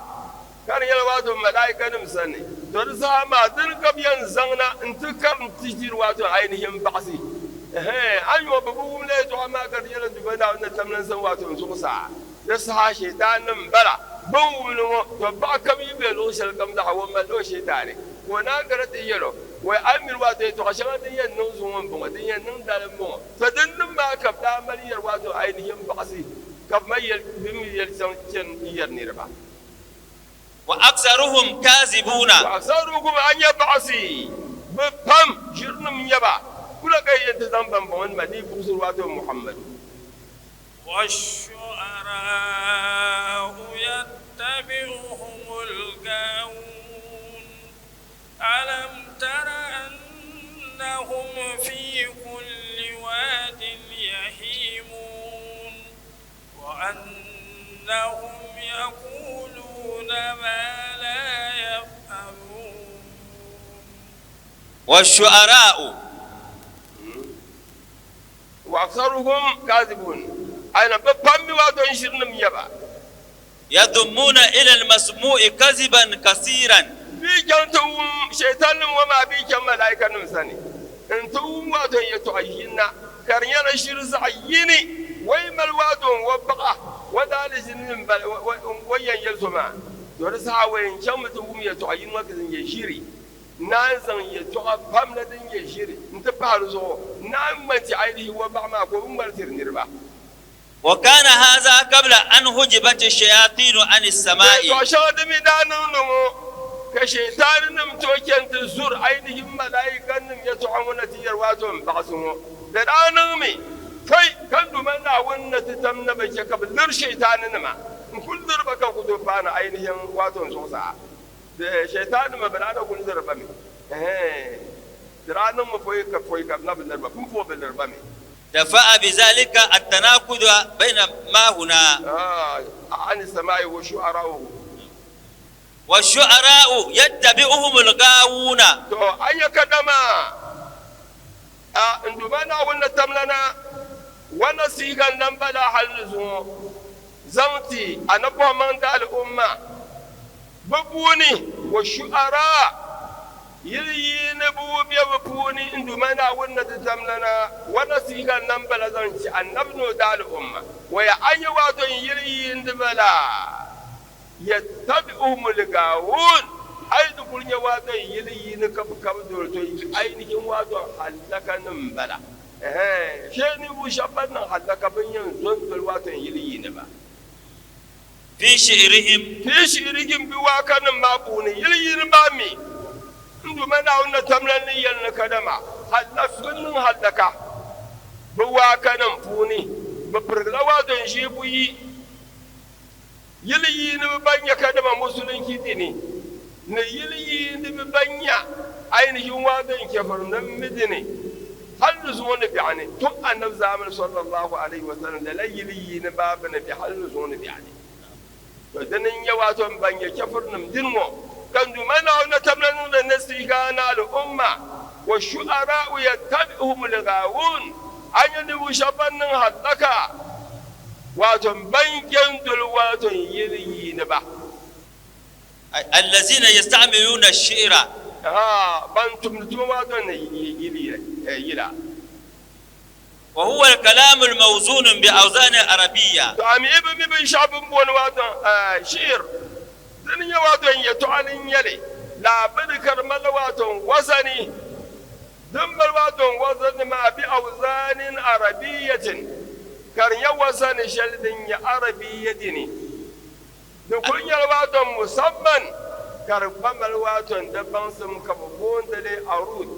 ka di nyɛla waato malaaikanim sani. To di saha maa dini ka bɛ yɛn zaŋ na nti karim ti ʒiri waato ainihin baɣisi. Ɛhɛɛ, a ni yɔɔ bɛ bi wum la yɛtɔɣa maa ka di nyɛla n-duba Naawuni ni tam la n-sani waato n zuɣusaa. Di saha Shɛitaannim bala bɛ ni wum li ŋɔ, to baɣa kam yi be luɣ shɛlikam zaɣ o malila o Shɛitaani. Ka o naan gari ti yɛl o, Wɛi, a miri waato yɛtɔɣ shɛŋa din yɛn niŋ zuŋɔ m-bɔŋɔ, din yɛn niŋ dali m-bɔŋɔ. To dinnim maa ka bɛ daa mali yɛri waato ainihin baɣisi, ka bɛ mi yɛli zaŋ chani n-yɛri niriba. Wa aksaruhum kazibuuna. Wa aksaruhum a nya baɣisi, bɛ pam ʒirinim n-nyɛ ba. Kula ka yi yɛn ti zaŋ bɛmbɔŋɔnima dii buɣisiri waato Muhammadu. والشعراء يتبعهم الغاوون ألم تر أنهم في كل واد يهيمون وأنهم يقولون ما لا يفعلون والشعراء Wa aktharuhum kaadhibuun, Aina bɛ pam mi waato n-ʒirinim n-nyɛ ba. Yadummuuna ila al-masmu'i kaziban kasiiran. Bɛ yi chaŋ ti wum shɛitannim ŋɔ maa bɛ yi chaŋ malaaikanim sani n-ti wum waato n-yɛtɔɣ yinna ka di nyɛla ʒiri zaɣ yini, o yi mali waato n-o baɣa o daalizinnim m-bala o ni yɛn yɛli so maa, to di saha o yɛn chaŋmi ti wum yɛtɔɣ yini ŋɔ ka di nyɛ ʒiri. Naa n-zaŋ yɛtɔɣa pam na din nyɛ ʒiri nti pahi di zuɣu. Naa ŋ-ŋma nti a yi lihi wɔbaɣa maa ka o bi ŋmari tiri niriba. Wa kana haza kabla an hujibati shayatinu ani samai. Yɛtɔɣ shɛŋa din mi daa niŋdi ŋɔ ka Shɛitaaninima tooi chani ti zuri ainihin malaaikanim yɛtɔɣa ŋɔ na ti yɛri waato m-baɣisi ŋɔ. Di daa niŋmi pɔi ka n Duuma Naawuni na ti tam na bi chɛ ka bɛ liri Shɛitaaninima n-kul liri ba ka ku tooi paani ainihin waato n zuɣusaa. Shɛitaannima bɛ daa na kul liri ba mi. Ɛhɛɛ. Di daa niŋmi pɔi ka pɔi ka bɛ na bi liri ba, pumpɔŋɔ bɛ liri ba mi. Dafa'a bizalika at-tanaquda bayna ma huna. Ani samai wa shu'ara'uhu. Wa shu'ara'u yattabi'uhum al-ghawuna. To, a nya kadama a n Duuma Naawuni ni tamla na wana siiga n-lan bala hal ni zuŋɔ zaŋ ti a ni bɔhi maŋ daali umma bɛ puuni, wa shu'ara yili yiini bu be bɛ puuni n Duuma Naawuni ni ti tamla na wana siiga n-lan bala zaŋ ti Annabi ni o daali umma. Waya a nya waato n yili yiindi bala. Yattabi'uhumul gaawuun, a yi ti kuli nya waato yili yiini ka bɛ kabi doli to ainihin waato hallaka ni m-bala. Ɛhɛn, shee ninvuɣ shɛba ban niŋ hallaka bɛ ni yɛn zo n-doli waato yili yiini ba. Fi shi'rihim. Fi shi'rihim bɛ waakanim maa puuni, yili yiini maa mi n Duuma Naawuni na tamla ni yɛli ni kadama hallaka bɛ niŋ hallaka bɛ waakanim puuni, bɛ pirigila waato n-ʒii buyi. Yili yiiniba ban nya kadama Musulinchi dini, ni yili yiiniba ban nya ainihin waadin chɛfurinim mi dini, hal ni zuŋɔ ni biɛɣu ni, tum Annabi zaamani sallallahu alaihi wasallam lala yili yiiniba bɛ ni be hal ni zuŋɔ ni biɛɣu ni. To dini n-nyɛ waato m ban nya chɛfurinim dini ŋɔ, ka n Duuma Naawuni na tabila niŋdi nasiha ni al-umma, wa shu'ara'u yattabi'uhumul ghaawun, a nya ninvuɣ shɛba ban niŋ hallaka. Waato ban je n-doli waato n-yili yiini ba. Allazina yasta'miluna ash-shi'ra. Ahaa, ban tumdi tuma waato ni yili yila. Wa huwa al-kalamu al-mawzun bi awzan al-arabiyya. To a mi bi mi binshɛɣu bɛ ni booni waato shi'r, dini n-nyɛ waato yɛtɔɣa ni n-nyɛ li, laa bɛ ni ka di malila waato wazani. Din mali waato wazani maa bi awzanin arabiyyatin, ka di nyɛ wazani shɛli din nyɛ Arabiyya dini. Di kuli nyɛla waato musamman ka di gba mali waato di baŋsim ka bɛ boondi li arud.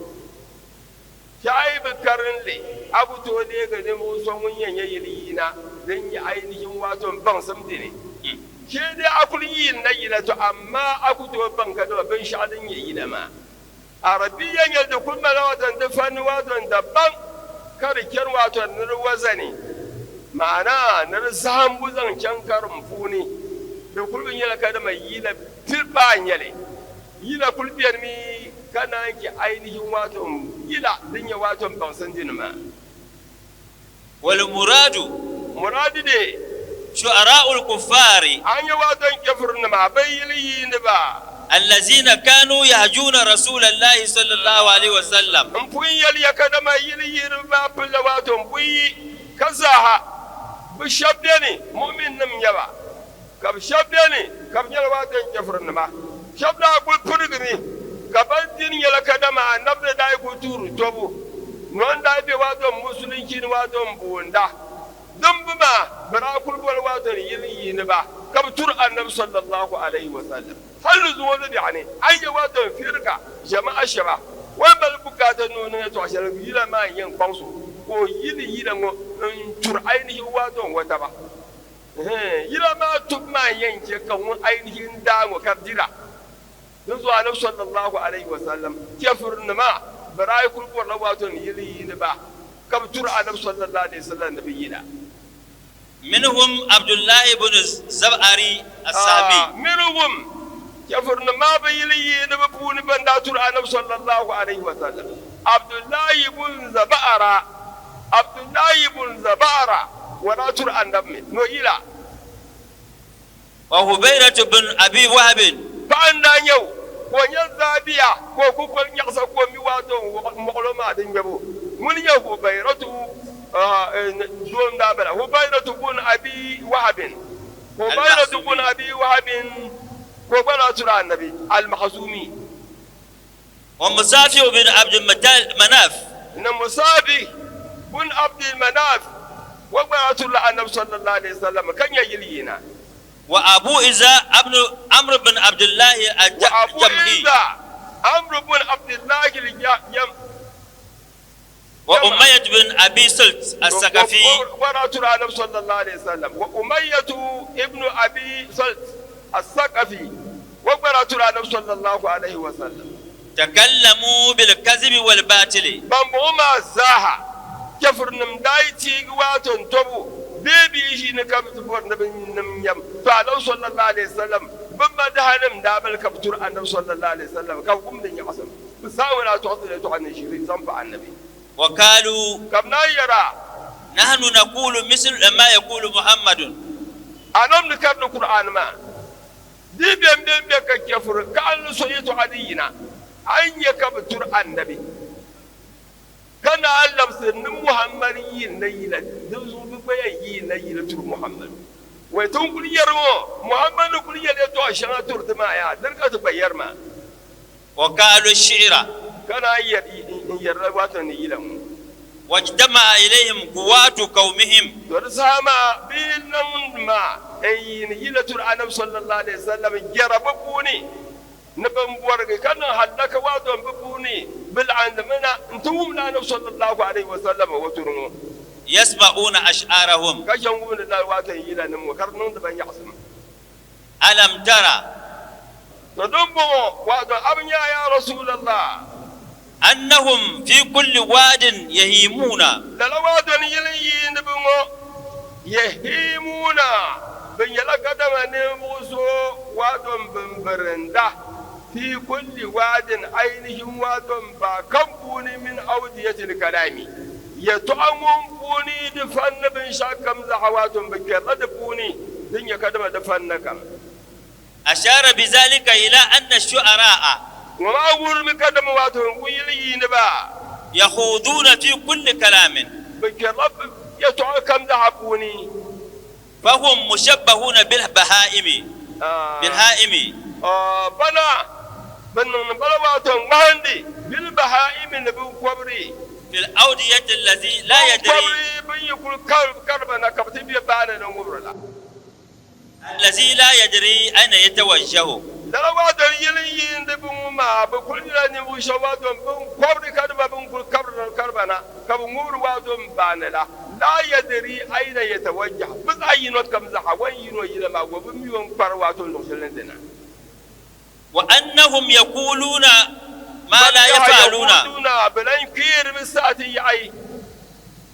Shɛhi bi karinli, a ku tooi deegi ninvuɣ so ŋun yɛn nyɛ yili yiina din nyɛ ainihin waato baŋsim dini. Shee dee a kuli yiinila yila to amaa a ku tooi baŋ kadama binshɛɣu din nyɛ yila maa. Arabiya nyɛla di kuli mali wato di fanni wato dabam ka di chani wato ni di wazani, maana ni di zahimbu zaŋ chaŋ karim puuni. Di kuli bi nyɛla kadama yila pili paai nyɛli. Yila kuli beni mi ka naan chɛ ainihin wato yila din nyɛ wato baŋsim dini maa. Wal muradu. Muradi de. Shu'ara'ul kuffari. An yi wato kafirnima bɛ yili yiiniba. Allazina kanu yahjuna Rasulallahi sallallahu alaihi wasallam. N pun yɛli ya kadama yili yiiniba maa pilila wato buyi ka zaaha bɛ shɛba beni mu'minnim n-nyɛ ba, ka bɛ shɛba beni ka bɛ nyɛla wato kafirinima. Shɛba daa kuli pirigimi ka ban dini nyɛla kadama Annabi ni daa yi kuli tuuri tɔbu, nɔn daa be waato Musulinchi ni waato m-boonda. Din bi maa, bɛ daa kuli boli waato ni yili yiiniba ka bɛ turi Annabi sallallahu alaihi wa sallam. Hali ni zuŋɔ ni biɛɣu ni, a yi nya waato n-firika jama'a shɛba, o ni mali bukaata ni o niŋ yɛtɔɣ shɛli yila maa n-yɛn kpaŋs o ka o yili yila ŋɔ n-turi ainihi waato n-wa taba. Yila maa tubu maa n-yɛn chɛ ka ŋun ainihin daa ŋɔ ka dira. Dinzuɣu Anabi sallallahu alaihi wasallam chɛfurinima bɛ daa yi kuli bɔrila waato ni yili yiini ba ka bɛ turi Anabi sallallahu alaihi wasallam ni bɛ yila. Minhum Abdullahi ibn Zab'ari as-Sahmi. Minhum, chɛfurinima maa bɛ yili yiini ba puuni ban daa turi Anabi sallallahu alaihi wasallam, Abdullahi ibn Zab'ara, Abdullahi ibn Zab'ara o daa turi Anabi mi ni o yila. Wa Hubayratu bun Abi Wahbin. Paɣa n-daa nyɛ o, ka o nyɛ zaabia, ka o kukoli nyaɣisa ka o mi waato n-wɔɣ mɔɣilo maa di ŋmɛbu. Ŋuni nyɛ Hubayratu doo n-daa bala, Hubayratu bun Abi Wahbin. Hubayratu bun Abi Wahbin ka o gba daa turi Anabi, Al-Makhzumi. Wa Musafi'u bin Abdi Manaf. Ni Musafi bun Abdi Manaf o gba daa turila Anabi sallallahu alaihi wasallam ka nya yili yina. Wa Abu Iza Amr bin Abdullahi Wa Abu al-Jamhi. Iza Amr bin Abdullahi al-Jam. Wa Umayyah bin Abi Salt al-Saqafi. O gba daa turi Anabi sallallahu alaihi wasallam. Wa Umayyah ibn Abi Salt al-Saqafi o gba daa turi Anabi sallallahu alaihi wasallam. Takallamu bil-kazibi wal-baatili. Bambɔŋɔ maa zaaha, chɛfurinim daa yi teegi waato n-tɔbu bee bɛ yi ʒiini ka bɛ ti bɔri ni bɛ nim nyam, to Annabi sallallahu alaihi wasallam bɛ madahanim daa mali ka bɛ turi Annabi sallallahu alaihi wasallam ka bɛ wumdi nyaɣisim. Bɛ zaa ŋɔ daa tɔɣisiri yɛltɔɣa ni ʒiri zaŋ pahi Annabi. Wa kaalu. Ka bɛ naan yɛra. Nahnu naqulu misl ma yaqulu Muhammadun. Annabi ni karindi Kur'aani maa. Di bem bem be ka chɛfuri kaɣinli so yɛtɔɣa di yina, a yi nya ka bɛ turi Annabi, ka naan labisiri ni Muhammad yiinila yila, dinzuɣu bɛ gba yɛn yiinila yila turi Muhammadu. Wai ti ni kuli yɛri ŋɔ, Muhammad ni kuli yɛli yɛtɔɣa shɛŋa turi ti maa yaa, dini ka ti gba yɛri maa? Wa qaalu shi'ra. Ka naan yɛri n-yɛrila wato ni yila ŋɔ. Wajtama'a ilayhim guwaatu qawmihim. To di saha maa bɛ yi niŋ maa n-yiini yila turi Anabi sallallahu alaihi wasallam jɛra bɛ puuni ni bɛn bɔrigi ka niŋ hallaka wato bɛ puuni bɛ laɣindimi na nti wumdi Anabi sallallahu alaihi wasallam o turi ŋɔ. Yasma'una ash'arahum. Ka chɛ n-wumdi lala wato yila nim ŋɔ ka di niŋdi ba nyaɣisim. Alam tara. To din bɔŋɔ, wato a bi nya ya Rasulallah. Annahum fi kulli waadin yahimuuna. Lala wato ni yili yiindiba ŋɔ, yahimuuna, bɛ nyɛla kadama ninvuɣ so wato m-bimbirinda, fi kulli waadin ainihin wato m-ba kam puuni min awdiyatil kalami, yɛtɔɣa ŋun puuni di fanni binshɛɣu kam zaɣa wato m-bi kpɛrila di puuni din nyɛ kadama di fanni kam. Ashara bizalika ila anna shu'ara'a. Ŋɔ maa wuhirimi kadama wato n yili yiiniba. Yakhuduuna fi kulli kalaamin. Bɛ kpɛrila yɛtɔɣa kam zaɣa puuni. Fahum mushabbahuuna bilbahaa'imi, bilhaa'imi. Bana, bɛ niŋdi ba la wato ŋmahindi bilbahaa'imi ni biŋkɔbiri. Fil awdiyati allazi laa yadri. Biŋkɔbiri bɛ yi kuli kari ba na ka bɛ ti be baani ni ŋubiri la. Allazi laa yadri ayna yatawajjahu. Lala wato yili yiindi bi ŋɔ maa bɛ kuli nyɛla ninvuɣ shɛba wato biŋkɔbiri ka di ba bɛ ni kuli kabiri ba na ka bɛ ŋubiri wato baani la. Laa yadri ayna yatawajjah, bɛ zaɣ yino kam zaɣa o ni yino yila maa o bi mi o ni kpari wato luɣ shɛli ni dina. Wa annahum yaquluuna maa Ban laa yaha yaf'aluuna. yaquluuna, bɛ lan kpeerimi saɣiti yaɣi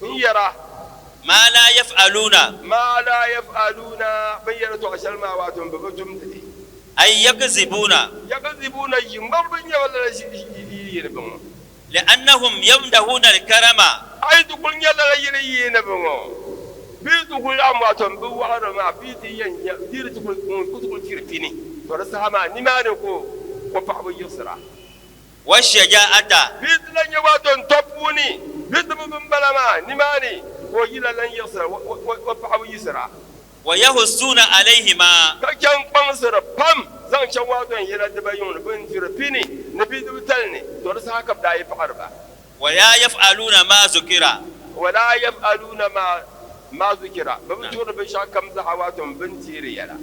n-yɛra. Maa laa yaf'aluuna. Maa laa yaf'aluuna, bɛ ni yɛri tɔɣ shɛli maa wato bɛ bi tumdi li. Ay yakzibuuna. Yakzibuuna, yiŋmariba n-nyɛ ba lala yili ŋɔ. Li'annahum yamdahuna al-karama. A yi ti kuli nya lala yili yiiniba ŋɔ, bɛ yi ti kuli laɣim wato m-bi waɣiri maa, bɛ yi ti yɛn nya di di ti kuli ŋun ku ti kuli tiri pini, to di saha maa nimaani ka o paɣibu yiɣisira. Wa-shaja'ata. Bɛ yi ti lan nya wato n-tɔ puuni, bɛ ti bi bimbala maa, nimaani ka o yila lan yiɣisira, o paɣibu yiɣisira. Wayahussuuna alayhima. Ka chaŋ kpaŋsiri pam zaŋ chaŋ waato n-yɛla diba yuŋ ni bɛ ni diri pini ni bidibitali ni, to di saha ka bɛ daa yi paɣiri ba. Wala yaf'aluuna maa zukira. Wala yaf'aluuna maa zukira, bɛ bi tuɣiri binshɛɣu kam zaɣa waato m-bɛ ni teeri yɛla.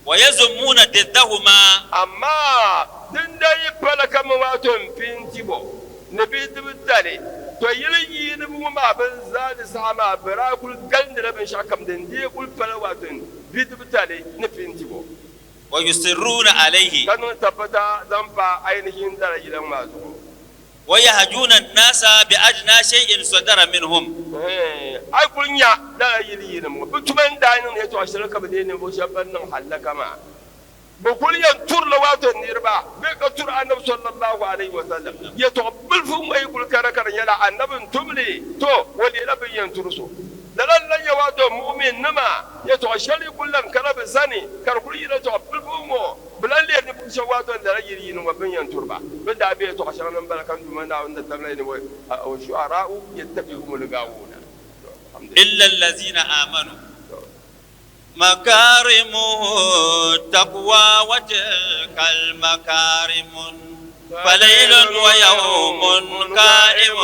Wayazummuuna diddahuma. Amaa din daa yi pala kaman waato m-pini tibo ni bidibitali, to yili yiiniba ŋɔ maa bɛn zaa di saha maa bɛ daa kul galindila binshɛɣukam din dii kul pala waato bidibitali ni pintibo. Wayusirruuna alayhi. Ka niŋ tabbata zaŋ pa ainihin dala yila ŋɔ maa zuɣu. Wayahjuuna annaasa bi adnaa shay'in sadara minhum. A yi kul nya lala yili yinim ŋɔ, bɛ tuma n-daa niŋdi yɛtɔɣ shɛli ka bɛ leei ninvuɣ shɛb bɛn niŋ hallaka maa. Bɛ kuli yɛn turila waato niriba bee ka turi Annabi sallallahu alayhi wa sallam yɛltɔɣa bilifu ŋɔ yi kuli kana ka di nyɛla Annabi n-tum li, to o leela bɛ ni yɛn turi so. Lala n-lan nyɛ waato mu'min nima yɛltɔɣa shɛli yi kuli lan kana bɛ sani ka di kuli yina yɛltɔɣa bilifu ŋɔ, bɛ lan leeri ninvuɣ shɛba waato lala yili yini ŋɔ bɛ ni yɛn turi ba. Bɛ ni daa be yɛltɔɣa shɛŋa ni m-bala ka n Duuma Naawuni da tabila yi ni wa shu'araa'u yattabi'uhumul gaawuuna. Alhamdulillah. Illa allazina aamanu. مكارمه التقوى وتلك المكارم فليل ويوم قائم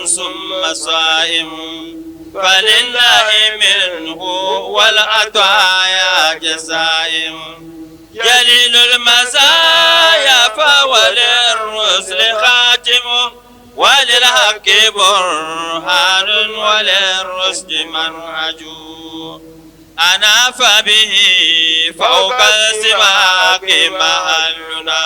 ثم صائم فلله منه والعطايا جزائم جليل المزايا فهو للرسل خاتم وللحق برهان وللرشد منهج. أناف به فوق السماك محلنا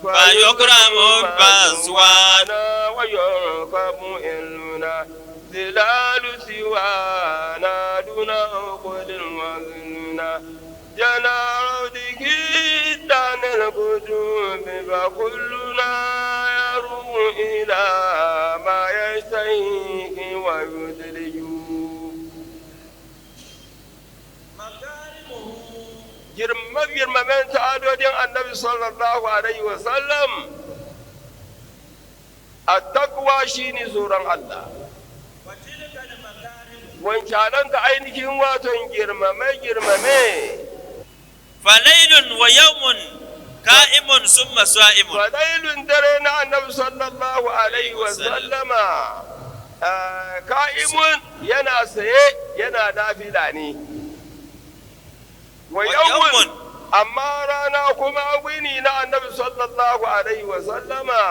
فيكرم البسوان ويركب إلنا ظلال سوانا دون عقل وزننا جنى عودك دان الكتب فكلنا يروم إلى ما يشتهيه ويدرج. Girma girmamen ta'adodin Annabi sallallahu alaihi wasallam, attaqwa shine tsoron Allah. Wancanan ka ainihin waton girmame girmame. فليل ويوم قائم ثم صائم. فليل dare na Annabi sallallahu alaihi wasallama ka'imun, yana saye yana nafila ne. Wa yawmun, amma rana kuma wini na Annabi sallallahu alaihi wa sallama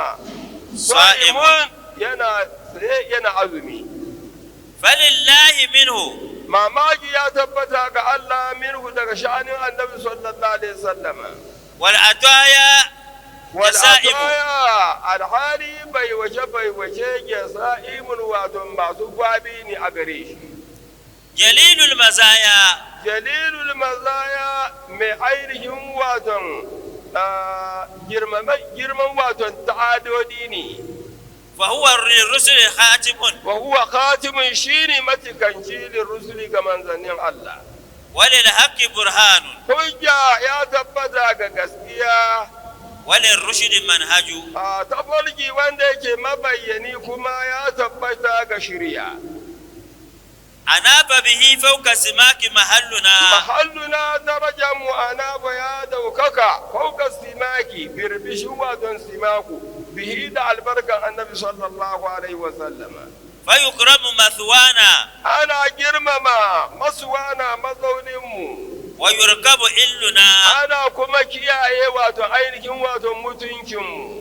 sa'imun, yana tsaye yana azumi. فلله منه Mamaki ya tabbata ga Allah minhu, daga sha'anin Annabi sallallahu alaihi wasallama. والعطايا wal جسائم. Ataya alhali bai wace bai wace jasa'imun, wato masu gwabi ne a gare shi. جليل المزايا Jalilul mazaya, mai ainihin waton girman waton ta'adodi ne. فهو للرسل خاتم Wa huwa khatimun, shine matikanci lirrusuli, ga manzannin Allah. وللحق برهان Hujja ya tabbata ga gaskiya. وللرشد منهج A tafarki wanda yake mabayyani kuma ya tabbata ga shirya. أناب به فوق سماك محلنا Mahalluna, darajar mu, anaba ya daukaka fauka simaki, birbishin waton simaku, bihi, da albarkan Annabi sallallahu alaihi wasallama. فيكرم مثوانا Ana girmama masuwana, mazauninmu. ويركب إلنا Ana kuma kiyaye wato ainihin wato mutuncinmu.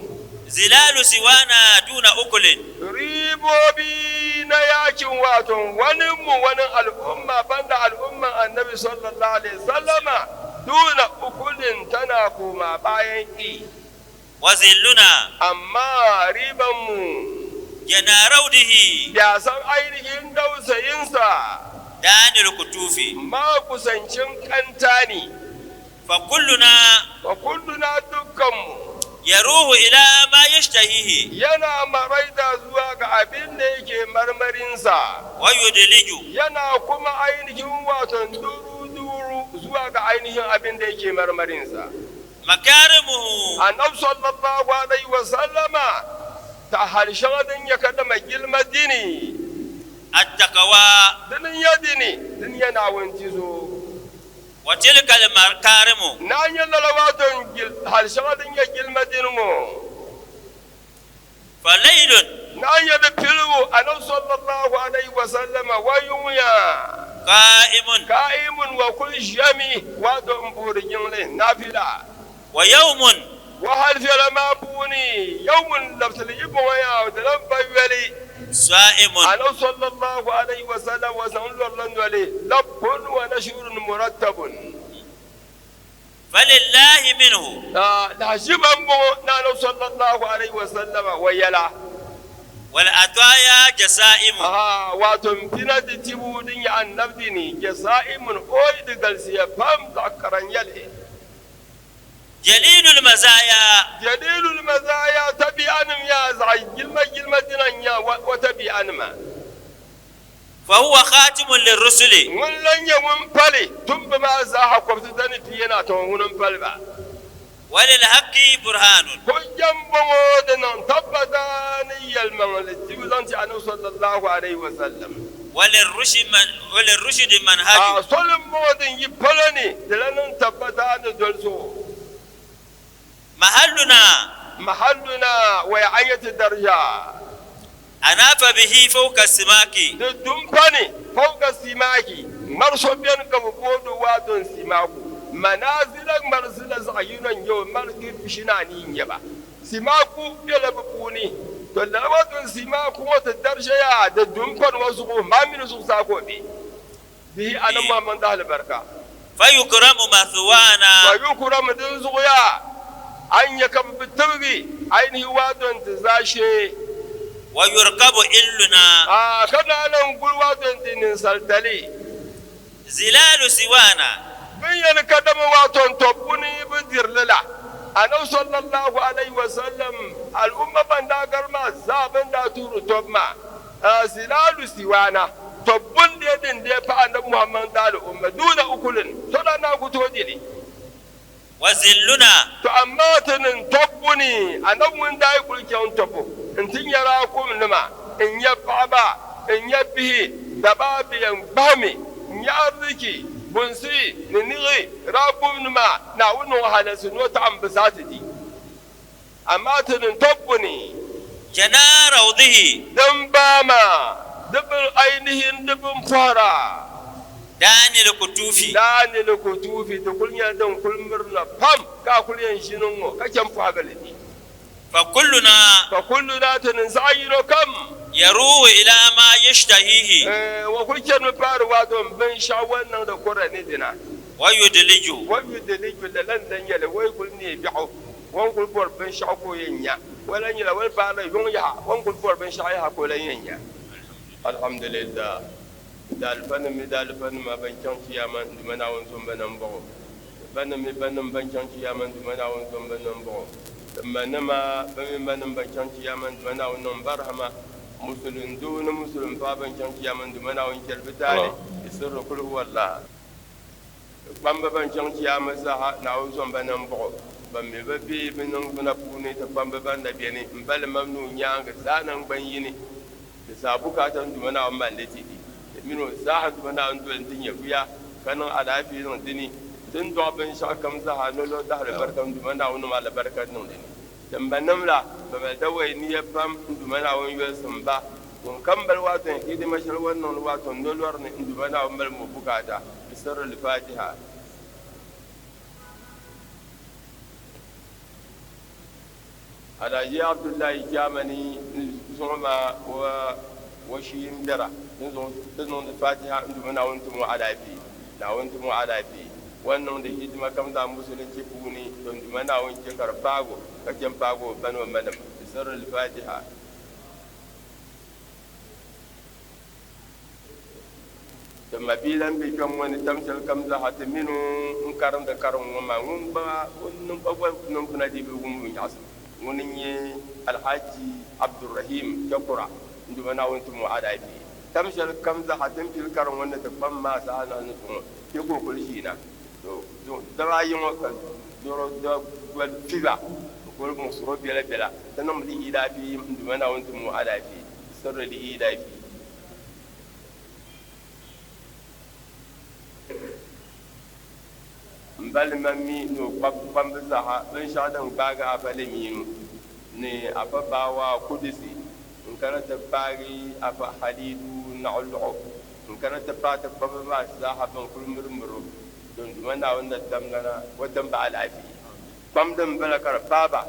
زلال سوانا دون أكل Ribobi na yakin wato waninmu, wani al'umma banda al'umman Annabi sallallahu alaihi sallama, duna ukulin, tana koma bayan ƙi. وذلنا Amma ribanmu جنى روده ya san ainihin dausayinsa دان الكتوف makusancin kanta ne. فكلنا Wa kulluna, dukkanmu يروه إلى ما يشتهيه yana maraida zuwa ga abin da yake marmarinsa. ويدلج Yana kuma ainihin waton duru-duru zuwa ga ainihin abin da yake marmarinsa. مكارمه Annabi sallallahu alaihi wa sallama ta harshen din ya kada mai gilma dini. التقوى Dinin ya dini din yana wanci zo. وتلك المكارم Na yi lalawaton harshen din ya gilma dinin. فليل Na yi da filwo Annabi sallallahu alaihi wa sallama wayunya قائم ka'imun wa kul jami wato mburigin le nafila. ويوم Wa hal fi ma buni yawmun laftal ibn ya da lam bayyali. صائم Annabi sallallahu alaihi wa sallam wa sallallahu alaihi labbun wa nashrun murattabun. فلله منه Da shi ban na Annabi sallallahu alaihi wa sallama wayala. والعطايا جسائم Aha, wato fina di tibu din ya annabi ni jasaimun oy di galsiya fam da karan yale. جليل المزايا Jalilul mazaya tabi'anum ya zai gilma gilma dinan ya wa tabi'anuma. فهو خاتم للرسل Mun lanya mun fale tun ba ma za ha kwafta tani yana ta wunin fal ba. وللحق برهان Hujjan bango da nan tabbata ni yalman tibu zan ci Annabi sallallahu alaihi wa sallam. وللرشد منهج A solin modin yi fale ne da lanin tabbata da dolso. محلنا Mahalluna wa ayyati darja. أناف به فوق السماك Da dumfa ne fauka simaki marsobiyan ka bodo waton simaku manazilan marsila zayunan yau marki bishina ni yaba simaku bela buni to da waton simaku wata darsha ya da dumfan wasu ko maminu su sako be. Bihi Annabi Muhammad dahali barika. Fayukramu mathwana. Fayukramu dinzuɣu yaa a ni nya ka bɛ bi tibigi ainihi waato n-ti zaashee. Wayurkabu illuna. A ka naan lan guli waato n-ti ninsalitali. Zilaalu siwaana. Bɛ ni yɛli kadama waato n-tɔbbu ni bɛ diri li la, Anabi sallallahu alayhi wa sallam al'umma ban daa gari maa zaa bɛ ni daa tuhiri tɔbu maa, Zilaalu siwaana, tɔbbu n-lee din lee pahi Anabi Muhammad daali umma duuna ukulin, so daa naan ku tooi di li. Wa zilluna. To amaa ti niŋ tɔbbu ni Anabi ŋun daa yi kuli chaŋ tɔbu nti nya raakumnima, n-nya paɣiba, n-nya bihi, daba bɛ yɛn gbahimi n-nya ariziki, bunsi ni niɣi, raakumnima, Naawuni niŋ o halinsi ni o taɣim bɛ zaa ti di. Amaa ti niŋ tɔbbu ni. Jana rawdihi. Din baa maa, di bi ainihin di bimpɔhira. Daanil kutuufi. Daanil kutuufi, di kuli nyɛla din kuli mirina pam ka a kuli yɛn ʒini ŋ-ŋɔ ka chɛ m-pɔhigi li di. Fa kulluna. Fa kulluna, ti niŋ zaɣ yino kam. Yaruuhu ila ma yashtahihi. Wa kuli chɛrimi paari waato binshɛɣu o ni niŋdi kurili ni dina. Wa yudliju. Wa yudliju, lala n-lan nyɛ li, o yi kuli neei biɛɣu. O ni kuli bɔri binshɛɣu ka o yɛn nya, o lan nyɛla o ni paai la yuŋ yaha, o ni kuli bɔri binshɛɣu yaha ka o lan yɛn nya. Alhamdulillah, daalifanim mi daalifanima ban chaŋ Chiyaama Duuma Naawuni zomba na m-bɔŋɔ. Banim mi banim ban chaŋ Chiyaama Duuma Naawuni zomba na m-bɔŋɔ. Ti manima ba mi manim ban chaŋ Chiyaama Duuma Naawuni niŋ ba rahama. Musulin doo ni musulin paɣa ban chaŋ Chiyaama Duuma Naawuni chɛli bɛ taali, di sirri kul huwa Allah. Kpamba ban chaŋ Chiyaama saha Naawuni zomba na m-bɔŋɔ, ban mi bi be bɛ niŋgbuna puuni ti kpamba ban na beni m-bali mam ni o nyaaŋa zaa naŋgban yini. Di zaa bukaata n Duuma Naawuni mali li ti ti. Ti mini o zaaha Duuma Naawuni doli nti nya buya, ka niŋ alaafee niŋ di ni. Ti ni dɔɣi binshɛɣu kam zaaha nolɔri dahiri barika n Duuma Naawuni niŋ alibarika niŋ di ni. Ti banim la, bɛ mali dawɔi nia pam n Duuma Naawuni yolisim ba. Ŋunkam mali waato n hidima shɛli o ni niŋdi waato nolɔri ni n Duuma Naawuni mali mo bukaata. Bi sirri Al-Fatiha. Alhaji Abdullahi Jamani zuŋɔ maa o shii m-bɛra dinzuɣu ti niŋdi Fatiha n-duuma Naawuni ti mo alaafee, Naawuni ti mo alaafee. O ni niŋdi hidima kam zaa musulinchi puuni to n-duuma Naawuni che ka di paagi o ka che m-paagi o ba ni o manima. Bi sirri Al-Fatiha. Ti mabia lan be kpɛŋ ŋɔ ni tam shɛli kam zaa ti mini o n-karimdi kariŋ ŋɔ maa, ŋun gba o niŋ o niŋgbuna dii bi wum nyaɣisim. Ŋuni n-nyɛ Alhaji Abdulrahim Chakura n-duuma Naawuni ti mo alaafee. Tam shɛli kam zaa ti ni pili kariŋ ŋɔ ni ti kpam maa saha na ni zuŋɔ kpe ka o kuli ʒiina. To daba ayi ŋɔ ka dɔro goli fiba n-kuli muɣisiri o biɛlabiɛla. Ti niŋmi li ilaafee n-duuma Naawuni ti mo alaafee. Sirri li ilaafee. M ba Lima mi ni o kpab kpambi zaaha binshɛɣu din gbaagi Afa Liminu ni Afa Baawa Kudusi n-kana ti paagi Afa Halidu Naɣiluɣu n-kana ti paai ti kpamba maa zaaha bɛn kuli mirimiri o din Duuma Naawuni ni damlana o dimba alaafee. Kpam din bala ka di paai ba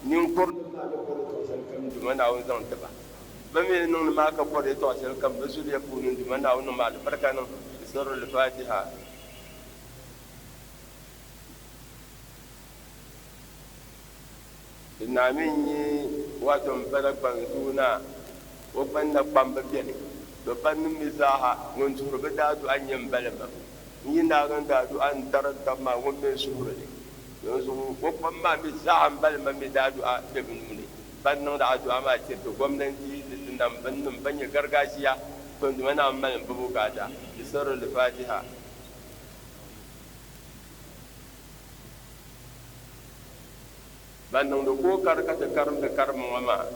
ninkurili maa ni bɔri tɔɣ shɛli kam Duuma Naawuni zaŋ ti ba. Bɛ mi ni niŋdi maa ka bɔri yɛtɔɣ shɛli kam bɛ zuliya puuni n Duuma Naawuni niŋmi alibarika niŋ di sirri Al-Fatiha. Di naa mi n-nyɛ wato m-bala gbanzuuna, o gba na kpamba beni, to bannim mi zaaha ŋun tuhiri bɛ daadu'a n-nyɛ m-bala mam. N yi naagi n daadu'a n-dari n tab maa ŋun mi n-suhiri li. Dinzuɣu o kpamba maa mi zaaha m-bala mam mi daadu'a be bɛ nuu ni. Ban niŋdi adu'a maa tiriti gomnanti ni ti nam binnim ban nyɛ gargajiya tonduma naawuni mali m-bi bukaata di sirri Al-Fatiha. Ban niŋdi kookari ka ti karimdi karimmi ŋɔ maa,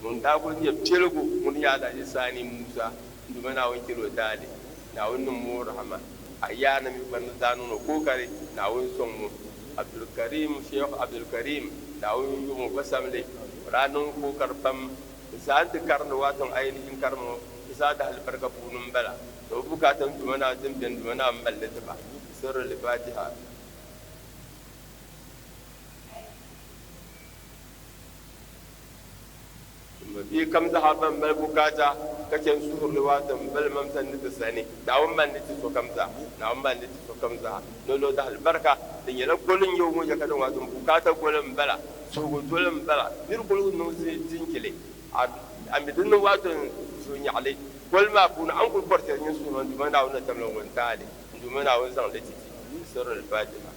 ŋun daa kuli nyɛ piligu ŋuni nyɛ Alhaji Sani Musa n-duuma Naawuni chɛli o taali, Naawuni niŋmi o rahama, a yaanima mi gba ni daa niŋdi o kookari, Naawuni sɔŋmi o. Abdulkarim Sheikh Abdulkarim, Naawuni yum o gba samli, o daa niŋ kookari pam n-saha nti karindi waatiŋ ainihin karim ŋɔ ti zaa dahali barika puuni m-bala. To bɛ bukaata n-duuma Naawuni din beni duuma Naawuni mali li ti ba. Sirri Al-Fatiha. Bia kam zaa ban mali bukaata ka chɛ n-suhuri li waati m-bali mam sani ni ti sani. Naawuni mali ni ti sokam zaa. Naawuni mali ni ti sokam zaa. Ni o lo dahalbarika. Di nyɛla goli n-nyɛ o ŋɔ ya ka di waati bukaata goli m-bala, suhigu doli m-bala. Nir goli ku niŋ zinchili, a mi di niŋ waati suhunyaɣili goli maa puuni, a ni kuli bɔri shɛli nyin suhima n Duuma Naawuni na tamla ŋun taali. N Duuma Naawuni zaŋ li ti ti. Sirr al-Fatiha.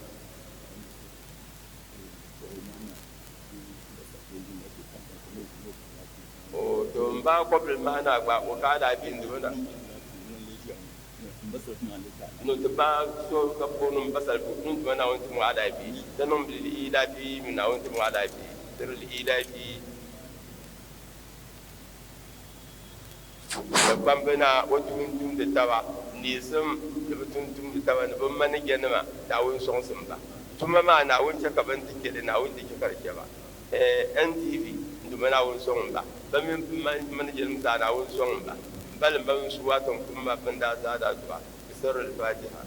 O to m ba kɔbili mahi naa gba o ka a daa bi n-duhi na. No ti ba so ka booni m ba Salifu ni n-duhi Naawuni ti mɔɣa daa bi di niŋ li daa bi mi Naawuni ti mɔɣa daa bi diri li daa bi. Ni kpambi na o tuun tumdi taba neesim ni bɛ tuun tumdi taba ni bɛ manajanima Naawuni sɔŋsim ba. Tuma maa Naawuni chɛ ka bɛ ni ti chɛ li Naawuni di chɛ ka di chɛ ba. NTV n-duuma Naawuni sɔŋ ba. Bɛ mini bɛ manajanima zaa Naawuni sɔŋ ba. Balim ba mini Suwaaton kum ma bɛn daa zaa daa duɣa. Bi sirri al-Fatiha.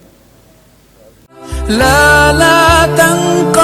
La la تنقضي.